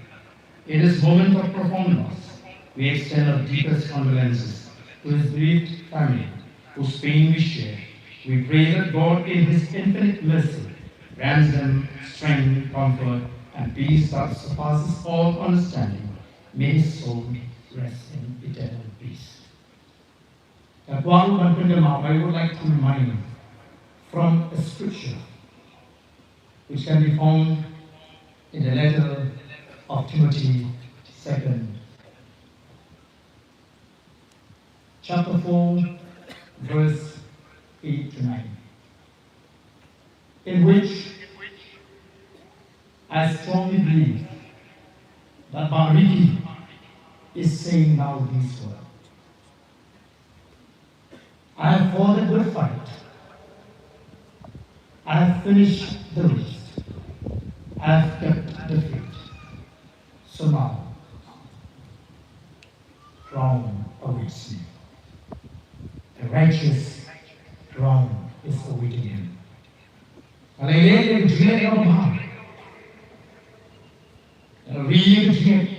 In this moment of profound loss, we extend our deepest condolences to his bereaved family, whose pain we share. We pray that God, in his infinite mercy, grants them strength, comfort, and peace that surpasses all understanding. May his soul rest in eternal peace. Ka kwah ruh ban pyndem, I would like to remind from a scripture which can be found in the letter of Timothy, second chapter four, verse eight to nine, in which I strongly believe that Bah Ricky is saying now these words. I have fought a good fight. finished the race. I've kept the faith. So now, crown awaits me. The righteous crown is awaiting him. Nga la ïaleh ïa ka jingngeit kaba bha. Nga la ri ïa ka jingngeit.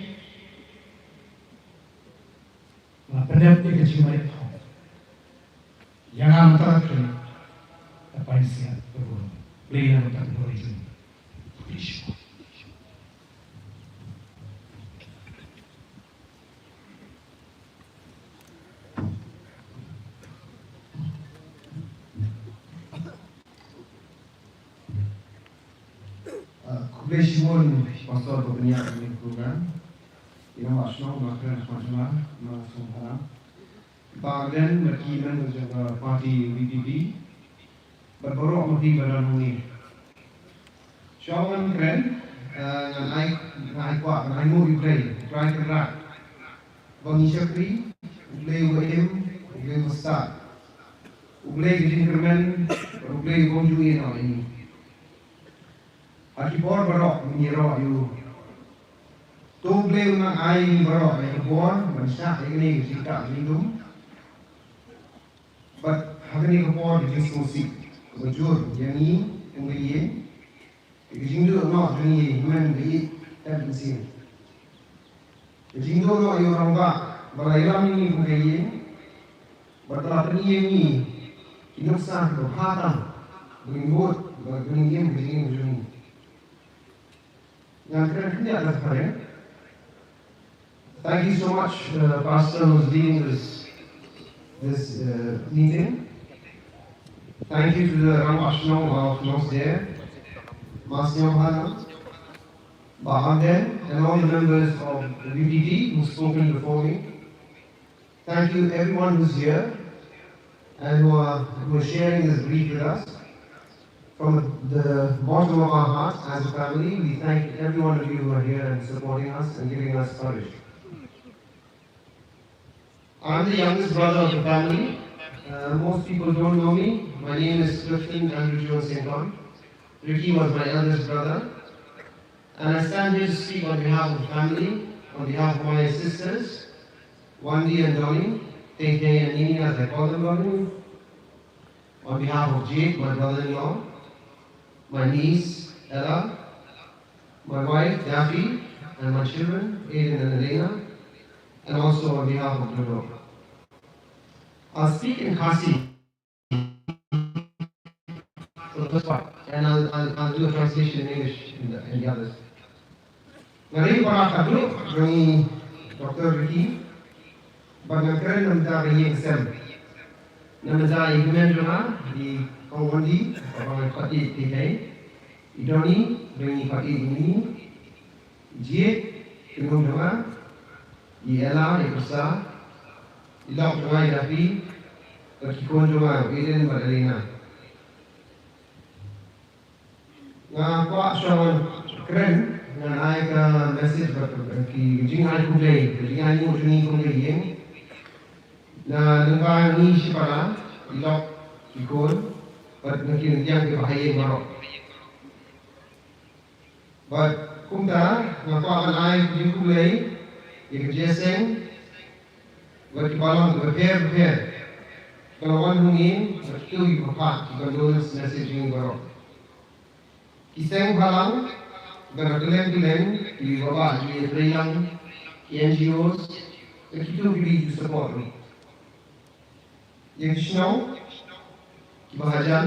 Nga la pyndep ïa ka jingngeit. Ïa nga mynta ka, ka pynsiat ka burom. Blei ïa nga mynta ka burom jong. Ah, khublei shibun, Pastor, ba pynïaid ïa kane ka program. Ïa nga, Bah Shnong, Bah Kren, Bah Jula, Bah Song Haram. Bah Arden, bad ki members jong ka party V P P. Bad baroh ma phi ba don hangne. Shuwa ban kren, eh, ngan ai, ngan ai kwah, ngan ai nguh ïa U Blei, U Trai Kynrad. Ba ngi shakri, U Blei uba im, U Blei uba stad. U Blei ka jingkyrmen, bad U Blei uba ym ju ïehnoh ïa ngi. Ha ki por baroh, ngi ïaroh ïa u. To U Blei un nang ai ïa ngi baroh, ïa ka bor, ban shah ïa kane ka jingkah jingdum. Bad ha kane ka por ka jingsngewsih kaba jur ïa ngi kum ka ïing, ïa ka jingduh noh jong ngi hynmen ka ïing bad ka mynsiem. Ka jingduh noh ïa u rangbah ba la ïalam ïa ngi kum ka ïing, bad ba la pyni ïa ngi ki nuksa kiba bha tam ba ngin bud, ba ngin im ka jingim jong ngi. Ngan kren khyndiat na phareng. Thank you so much, uh, Pastor, who's leading this, this, uh, meeting. Thank you to the Rangbah Shnong of Nongsder, Bah Sniawbhalang, Bah Arden, and all the members of the V P P who've spoken before me. Thank you everyone who's here and who are, who are sharing this grief with us. From the bottom of our hearts as a family, we thank every one of you who are here and supporting us and giving us courage. I'm the youngest brother of the family. Uh, most people don't know me. My name is Clifton Andrew Jones Saint John. Ricky was my eldest brother. And I stand here to speak on behalf of the family, on behalf of my sisters, Wendy and Donnie, Tay Tay and Nini, as I call them, Donnie, on behalf of Jake, my brother-in-law, my niece, Ella, my wife, Daffy, and my children, Aiden and Elena, and also on behalf of Dodo. I'll speak in Khasi. So that's fine. And I'll, I'll, I'll do a translation in English in the, in the others. Nga ri para khadduh jong i Doctor Ricky, bad nga kren na bynta ka ïing sem. Na bynta i hynmen jong nga, i Kong Wendy, kaba nga khot ïa i Kei Kei, i Donny, ba ngi khot ïa i Nini, i Jied, i kynhun jong nga, i Ella, i Pyrsa, i lok jong nga i Daffy, bad ki khun jong nga, u Aiden bad Elena. Nga kwah shuwa ban kren, ngan ai ka message bad ki jingai khublei, ki jingai nguh jong ngi kum ka ïing. Na lyngba ngi shipara, i lok, i khun, bad na ki nongkiang kiba ha ïing baroh. Bad kumta, nga kwah ban ai ka jingkhublei ïa ka jingïaseng bad ki balang kiba pher bapher kiba la wan ha ngi, bad kito kiba phah ki condolence message ïa ngi baroh. Ki seng balang kiba na kylleng kylleng, kiba bah jingïatreilang, ki N G Os, bad kito kiba ju support ngi. Ïa ki shnong kiba hajan,